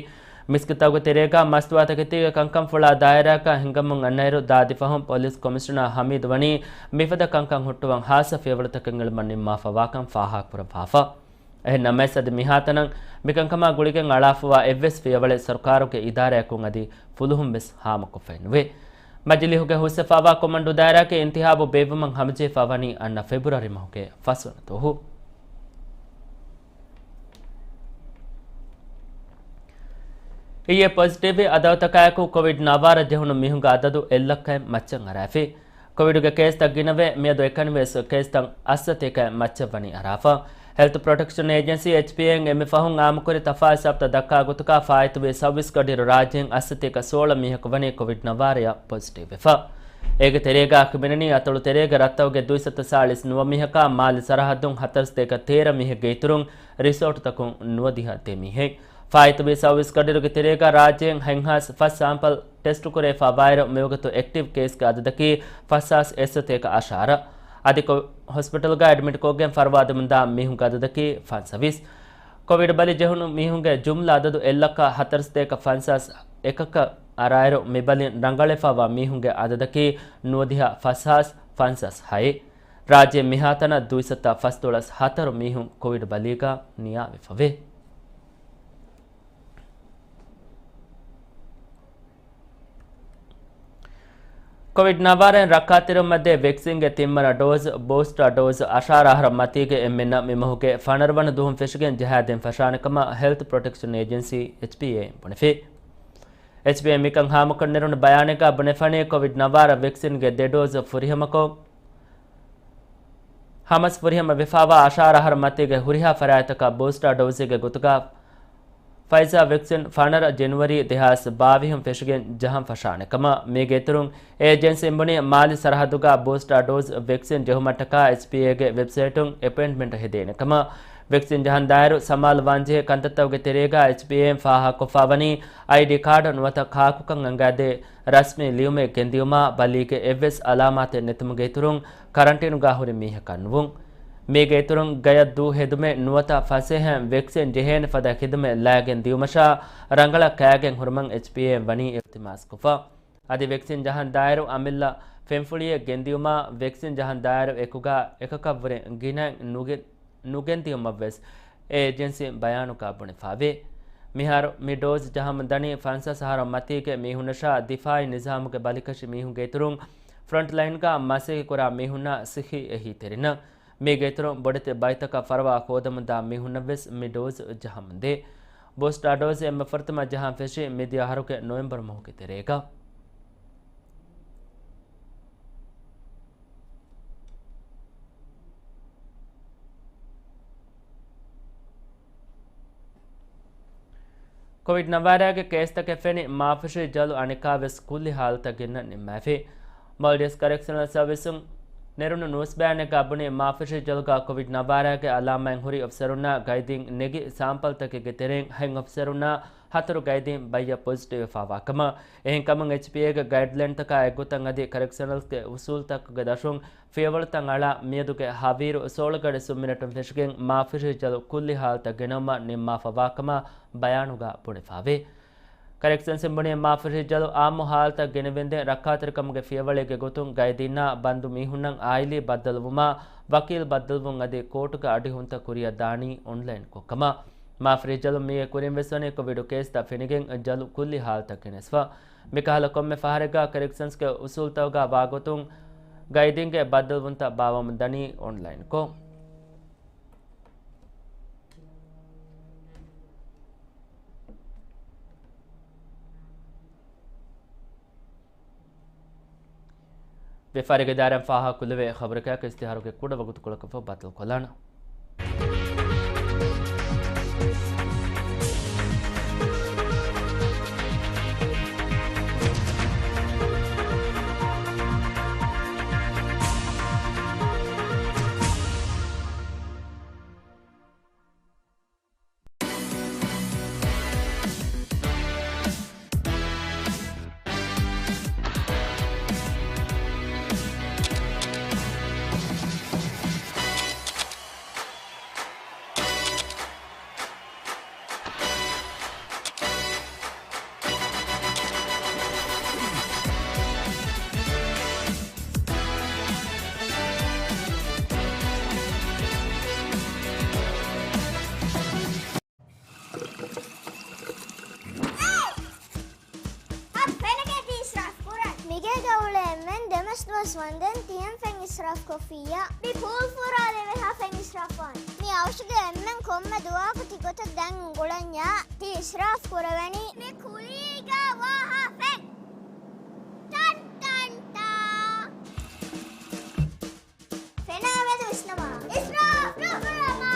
މިސްކިތްތަކުގެ ތެރޭގަ މަސްތުވާތަކެތީގެ ކަންކަންފުޅާ ދާއިރާއަކަށް ހިނގަމުން އަންނައިރު ދާދި ފަހުން ޕޮލިސް ކޮމިޝަނަރ ހަމީދު ވަނީ މިފަދަ ކަންކަން ހުއްޓުވަން ހާއްސަ ފިޔަވަޅުތަކެއް އެޅުމަށް ނިންމާފަ ވާކަން ފާހަގަކުރައްވާފަ. އެހެން ނަމަވެސް އަދި މިހާތަނަށް މިކަންކަމާ ގުޅިގެން އަޅާފަވާ އެއްވެސް ފިޔަވަޅެއް ސަރުކާރުގެ އިދާރާއަކުން އަދި ފުލުހުން ވެސް ހާމަކޮށްފައެއް ނުވޭ. މަޖިލީހުގެ ހުސްވެފަވާ ކޮމަންޑޫ ދާއިރާގެ އިންތިހާބު ބޭއްވުމަށް ހަމަޖެހިފަ ވަނީ އަންނަ ފެބްރުއަރީ މަހުގެ ފަސްވަނަ ދުވަހު. އިއްޔެ ޕޮޒިޓިވް އަދަދުތަކާއެކު ކޮވިޑް ނަވާރަ ޖެހުނު މީހުންގެ އަދަދު އެއްލައްކައެއް މައްޗަށް އަރާފި. ކޮވިޑުގެ ކޭސްތައް ގިނަވެ، މިއަދު އެކަނިވެސް ކޭސްތައް އަށްސަތޭކައެއް މައްޗަށް ވަނީ އަރާފަ. ހެލްތު ޕްރޮޓެކްޝަން އޭޖެންސީ، އެޗްޕީއޭއިން އެންމެ ފަހުން އާއްމުކުރި ތަފާސް ސަބްތައް ދައްކާ ގޮތުގަ ފާއިތުވި ސައުވީސް ގަޑިއިރު ރާއްޖޭން އަށްސަތޭކަ ސޯޅަ މީހަކު ވަނީ ކޮވިޑް ނަވާރަޔަށް ޕޮޒިޓިވް ވެފަ. އޭގެ ތެރޭގަ އަޚި މިނަނީ އަތޮޅު ތެރޭގެ ރަށްތަކުގެ ދުއިސައްތަ ސާޅީސް ނުވަ މީހަކާ، މާލެ ސަރަހައްދުން ހަތަރުސަތޭކަ ތޭރަ މީހެއްގެ އިތުރުން ރިސޯޓުތަކުން ނުވަދިހަ ދެ މީހެއް. ފާއިތުވި ސައުވީސް ގަޑިއިރުގެ ތެރޭގަ ރާއްޖޭން ހަތްހާސް ފަސް ސާމްޕަލް ޓެސްޓު ކުރެވިފަ ވާއިރު، މިވަގުތު އެކްޓިވް ކޭސްގެ އަދަދަކީ ފަސްހާސް އެއްސަތޭކަ އަށާރަ. އަދި ކޮ-، ހޮސްޕިޓަލްގަ އެޑްމިޓްކޮށްގެން ފަރުވާދެމުންދާ މީހުންގެ އަދަދަކީ ފަންސަވީސް. ކޮވިޑް ބަލި ޖެހުނު މީހުންގެ ޖުމްލަ އަދަދު އެއްލައްކަ ހަތަރުސަތޭކަ ފަންސާސް އެކަކަށް އަރާއިރު، މި ބަލިން ރަނގަޅުވެފަ ވާ މީހުންގެ އަދަދަކީ ނުވަދިހަ ފަސްހާސް ފަންސާސް ހައެއް. ރާއްޖެ މިހާތަނަށް ދުއިސައްތަ ފަސްދޮޅަސް ހަތަރު މީހުން ކޮވިޑް ބަލީގަ ނިޔާވެފަވޭ. ކޮވިޑް ނަވާރައިން ރައްކާތެރިވުމަށްދޭ ވެކްސިންގެ ތިންވަނަ ޑޯޒް، ބޫސްޓާ ޑޯޒް، އަށާރަ އަހަރަށް މަތީގެ އެންމެންނަށް މި މަހުގެ ފަނަރަ ވަނަ ދުވަހުން ފެށިގެން ޖަހާދޭން ފަށާނެ ކަމަށް ހެލްތު ޕްރޮޓެކްޝަން އޭޖެންސީ، އެޗްޕީއޭ، ބުނެފި. އެޗްޕީއޭ މިކަން ހާމަކޮށް ނެރުނު ބަޔާނެއްގަ ބުނެފަނީ، ކޮވިޑް ނަވާރަ ވެކްސިންގެ ދެ ޑޯޒް ފުރިހަމަކޮށް، ހަމަސް ފުރިހަމަ ވެފަވާ އަށާރަ އަހަރު މަތީގެ ހުރިހާ ފަރާތްތަކަށް ބޫސްޓާ ޑޯޒެއްގެ ގޮތުގަ ފައިޒާ ވެކްސިން ފަނަރަ ޖެނުއަރީ ދެހާސް ބާވީހުން ފެށިގެން ޖަހަން ފަށާނެ ކަމަށް މީގެ އިތުރުން އޭޖެންސީން ބުނީ، މާލި ސަރަހައްދުގަ ބޫސްޓާ ޑޯޒް ވެކްސިން ޖެހުމަށްޓަކާ އެޗްޕީއޭގެ ވެބްސައިޓުން އެޕޮއިންޓްމަންޓް ހެދޭނެ ކަމަށް. ވެކްސިން ޖަހަން ދާއިރު ސަމާލުވާންޖެހޭ ކަންތައްތަކުގެ ތެރޭގަ އެޗްޕީއޭއިން ފާހަގަކޮށްފާވަނީ، އައިޑީ ކާޑު ނުވަތަ ކާކުކަން އަނގާދޭ ރަސްމީ ލިޔުމެއް ގެންދިޔުމާ، ބަލީގެ އެއްވެސް އަލާމާތެއް ނެތުމުގެ އިތުރުން، ކަރަންޓީނުގަ ހުރި މީހަކަށް ނުވުން. މީގެ އިތުރުން، ގަޔަށް ދޫ ހެދުމެއް ނުވަތަ ފަސޭހައިން ވެކްސިން ޖެހޭނެ ފަދަ ޚިދުމަތް ލައިގެން ދިޔުމަށާ، ރަނގަޅަށް ކައިގެން ހުރުމަށް އެޗްޕީއޭއިން ވަނީ އިލްތިމާސްކޮށްފަ. އަދި ވެކްސިން ޖަހަން ދާއިރު އަމިއްލަ ފެންފުޅިއެއް ގެންދިޔުމާ، ވެކްސިން ޖަހަން ދާއިރު އެކުގަ އެކަކަށްވުރެ ގިނައިން ނުގެ-، ނުގެންދިޔުމަށްވެސް އެ އޭޖެންސީން ބަޔާނުގަ ބުނެފާވޭ. މިހާރު މި ޑޯޒް ޖަހަމުން ދަނީ ފަންސާސް އަހަރު މަތީގެ މީހުންނަށާ، ދިފާއީ ނިޒާމުގެ ބަލިކަށި މީހުންގެ އިތުރުން، ފްރޮންޓްލައިންގަ މަސައްކަތް ކުރާ މީހުންނާ، ސިއްހީ އެހީތެރިންނަށް. މީގެ އިތުރުން ބޮޑެތި ބައިތަކަށް ފަރުވާ ހޯދަމުންދާ މީހުންނަށްވެސް މި ޑޯޒް ޖަހަމުންދޭ. ބޫސްޓާ ޑޯޒް އެންމެ ފުރަތަމަ ޖަހަން ފެށީ މިދިޔަ އަހަރުގެ ނޮވެމްބަރު މަހުގެ ތެރޭގަ. ކޮވިޑް ނަވާރަގެ ކޭސްތަކެއް ފެނި މާފުށި ޖަލު އަނެކާވެސް ކުއްލި ހާލަތަށް ގެންނަން ނިންމާފި. މޯލްޑިވްސް ކަރެކްޝަނަލް ސަރވިސުން ނެރުނު ނޫސްބަޔާނެއްގަ ބުނީ، މާފުށި ޖަލުގަ ކޮވިޑް ނަވާރަގެ އަލާމަތް ހުރި އޮފިސަރުންނާ ގައިދީން ނެގި ސާމްޕަލްތަކެއްގެ ތެރެއިން ހަތް އޮފިސަރުންނާ ހަތަރު ގައިދީން ބައްޔަށް ޕޮޒިޓިވް ވެފަވާ ކަމަށް. އެހެންކަމުން އެޗްޕީއޭގެ ގައިޑްލައިންތަކާ އެއްގޮތަށް އަދި ކަރެކްޝަނަލްގެ އުސޫލްތަކުގެ ދަށުން ފިޔަވަޅުތައް އަޅާ މިއަދުގެ ހަވީރު ސޯޅަ ގަޑި ސުންމިނެޓުން ފެށިގެން މާފުށި ޖަލު ކުއްލި ހާލަތަށް ގެނައުމަށް ނިންމާފަވާ ކަމަށް ބަޔާނުގަ ބުނެފާވޭ. ކަރެކްޝަންސް ބުނީ، މާފުށި ޖަލު އާއްމު ހާލަތަށް ގެނެވެންދެން ރައްކާތެރިކަމުގެ ފިޔަވަޅެއްގެ ގޮތުން ގައިދީންނާ ބަންދު މީހުންނަށް އާއިލީ ބައްދަލުވުމާ، ވަކީލް ބައްދަލުވުން އަދި ކޯޓުގެ އަޑިހުންތައް ކުރިއަށް ދާނީ އޮންލައިންކޮށް ކަމަށް. މާފުށި ޖަލު މީގެ ކުރިން ވެސް ވަނީ ކޮވިޑު ކޭސްތައް ފެނިގެން ޖަލު ކުއްލި ހާލަތަށް ގެނެސްފަ. މިކަހަލަ ކޮންމެ ފަހަރެއްގަ ކަރެކްޝަންސްގެ އުސޫލްތަކުގަ ވާގޮތުން ގައިދީންގެ ބައްދަލުވުންތައް ބާއްވަމުން ދަނީ އޮންލައިންކޮށް. ވިޔަފާރިގެ ދާއިރާއިން ފާހަގަކުރެވޭ ޚަބަރަކާއެކު އިސްތިހާރުގެ ކުޑަ ވަގުތުކޮޅަކަށްފަހު ބައްދަލުކޮށްލާނަން. އަ، ފެނަކޭ ތި އިސްރާފް ކުރަން. މިގޭގަ އުޅޭ އެންމެން ދެމަސް ދުވަސް ވަންދެން ތި އެން ފެން އިސްރާފް ކޮށްފިއްޔާ. މި ޕޫލް ފުރާލެވޭ ހާ ފެން އިސްރާފް ވާން. މި އައުޝުގެ އެންމެން ކޮންމެ ދުވަހަކު ތި ގޮތަށް ދަން އުނގުޅަންޏާ. ތި އިސްރާފް ކުރެވެނީ. މި ކުލީގަ ވާ ހާ ފެން. ޓަން ޓަން ޓާ. ފެނާ މެދު ވިސްނަމާ. އިސްރާފް ނުކުރަމާ.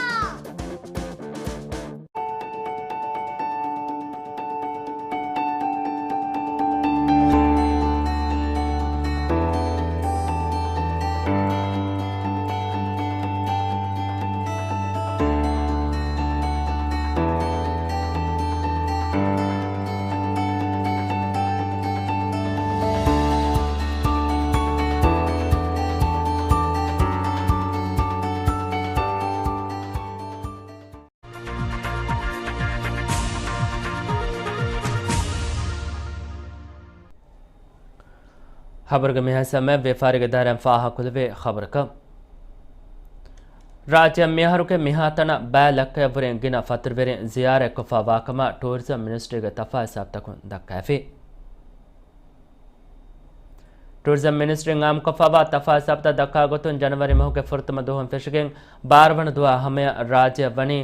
ޚަބަރުގެ މިހާ ހިސާބުން ވިޔަފާރިގެ ދާއިރާއިން ފާހަގަކުރެވޭ ޚަބަރަކަށް. ރާއްޖެއަށް މިއަހަރުގެ މިހާތަނަށް ބައި ލައްކައަށްވުރެ ގިނަ ފަތުރުވެރިން ޒިޔާރަތްކޮށްފަ ވާކަމަށް ޓޫރިޒަމް މިނިސްޓްރީގެ ތަފާ ހިސާބުތަކުން ދައްކައިފި. ޓޫރިޒަމް މިނިސްޓްރީން އާއްމުކޮށްފައިވާ ތަފާ ހިސާބުތައް ދައްކާ ގޮތުން، ޖަނަވަރީ މަހުގެ ފުރަތަމަ ދުވަހުން ފެށިގެން ބާރަ ވަނަ ދުވަހާ ހަމަޔަށް ރާއްޖެއަށް ވަނީ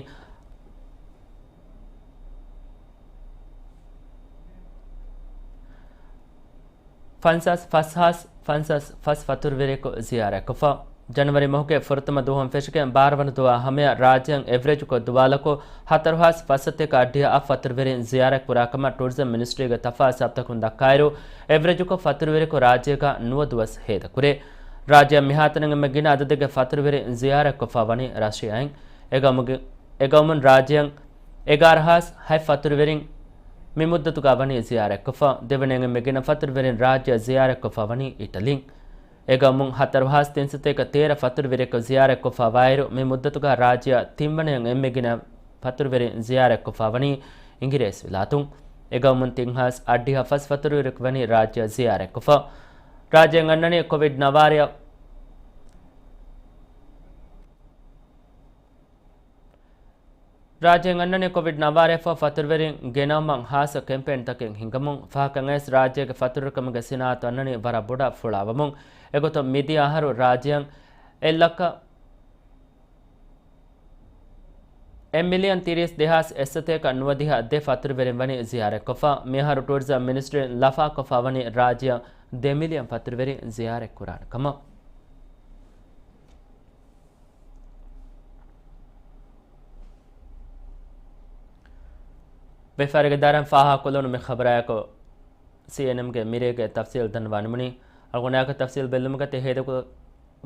ފަންސާސް ފަސް ހާސް ފަންސާސް ފަސް ފަތުރުވެރިޔަކު ޒިޔާރަތްކޮށްފަ. ޖަނަވަރީ މަހުގެ ފުރަތަމަ ދުވަހުން ފެށިގެން ބާރަ ވަނަ ދުވާ ހަމަޔަށް ރާއްޖޭން އެވްރެޖުކޮށް ދުވާލަކު ހަތަރު ހާސް ފަސްސަތޭކަ އަށްޑިހަ އަށް ފަތުރުވެރިން ޒިޔާރަތް ކުރާ ކަމަށް ޓޫރިޒަމް މިނިސްޓްރީގެ ތަފާސް ސަބްތަކުން ދައްކާއިރު، އެވްރެޖުކޮށް ފަތުރުވެރިކު ރާއްޖޭގަ ނުވަ ދުވަސް ހޭދަކުރޭ. ރާއްޖެއަށް މިހާތަނަށް އެންމެ ގިނަ އަދަދެއްގެ ފަތުރުވެރިން ޒިޔާރަތްކޮށްފަ ވަނީ ރަޝިޔާއިން. އެގައުމުގެ، އެގައުމުން ރާއްޖެއަށް އެގާރަ ހާސް ހަތް ފަތުރުވެރިން މި މުއްދަތުގަ ވަނީ ޒިޔާރަތްކޮށްފަ. ދެވަނައިން އެންމެ ގިނަ ފަތުރުވެރިން ރާއްޖެއަށް ޒިޔާރަތްކޮށްފަ ވަނީ އިޓަލީން. އެގައުމުން ހަތަރު ހާސް ތިންސަތޭކަ ތޭރަ ފަތުރުވެރިޔަކު ޒިޔާރަތްކޮށްފަ ވާއިރު، މި މުއްދަތުގަ ރާއްޖެއަށް ތިންވަނައިން އެންމެ ގިނަ ފަތުރުވެރިން ޒިޔާރަތްކޮށްފަ ވަނީ އިނގިރޭސިވިލާތުން. އެގައުމުން ތިން ހާސް އަށްޑިހަ ފަސް ފަތުރުވެރިޔަކު ވަނީ ރާއްޖެއަށް ޒިޔާރަތްކޮށްފަ. ރާއްޖޭން އަންނަނީ ކޮވިޑް ނަވާރަ ރާއްޖޭން އަންނަނީ ކޮވިޑް ނަވާރައަށްފަހު ފަތުރުވެރިން ގެނައުމަށް ހާއްސަ ކެމްޕޭންތަކެއް ހިންގަމުން. ފަހަކަށް އައިސް ރާއްޖޭގެ ފަތުރުވެރިކަމުގެ ސިނާއަތު އަންނަނީ ވަރަށް ބޮޑަށް ފުޅާވަމުން. އެގޮތުން މިދިޔަ އަހަރު ރާއްޖެއަށް އެއް ލައްކަ، އެއް މިލިއަން ތިރީސް ދެހާސް އެއްސަތޭކަ ނުވަދިހަ ދެ ފަތުރުވެރިން ވަނީ ޒިޔާރަތްކޮށްފަ. މިއަހަރު ޓޫރިޒަމް މިނިސްޓްރީން ލަފާކޮށްފަ ވަނީ ރާއްޖެއަށް ދެ މިލިއަން ފަތުރުވެރިން ޒިޔާރަތްކުރާނެ ކަމަށް. ވިޔަފާރިގެ ދާއިރާއިން ފާހަގަކޮށްލުނު މި ޚަބަރާއެކު ސީއެންއެމްގެ މިރޭގެ ތަފްސީލް ދަންނަވާނެ މުނި. އަޅުގަނޑާއެކު ތަފްސީލް ބެއްލުމުގަ ތި ހޭދަކު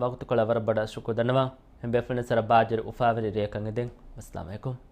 ވަގުތުކޮޅަށް ވަރަށް ބޮޑަށް ޝުކުރު ދަންނަވަން. ހެން ބޭފުޅުން ސަރަ ބާއްޖަވެރި އުފާވެރި ރެއަކަށް އެދެން. އައްސަލާމު ޢަލައިކުމް.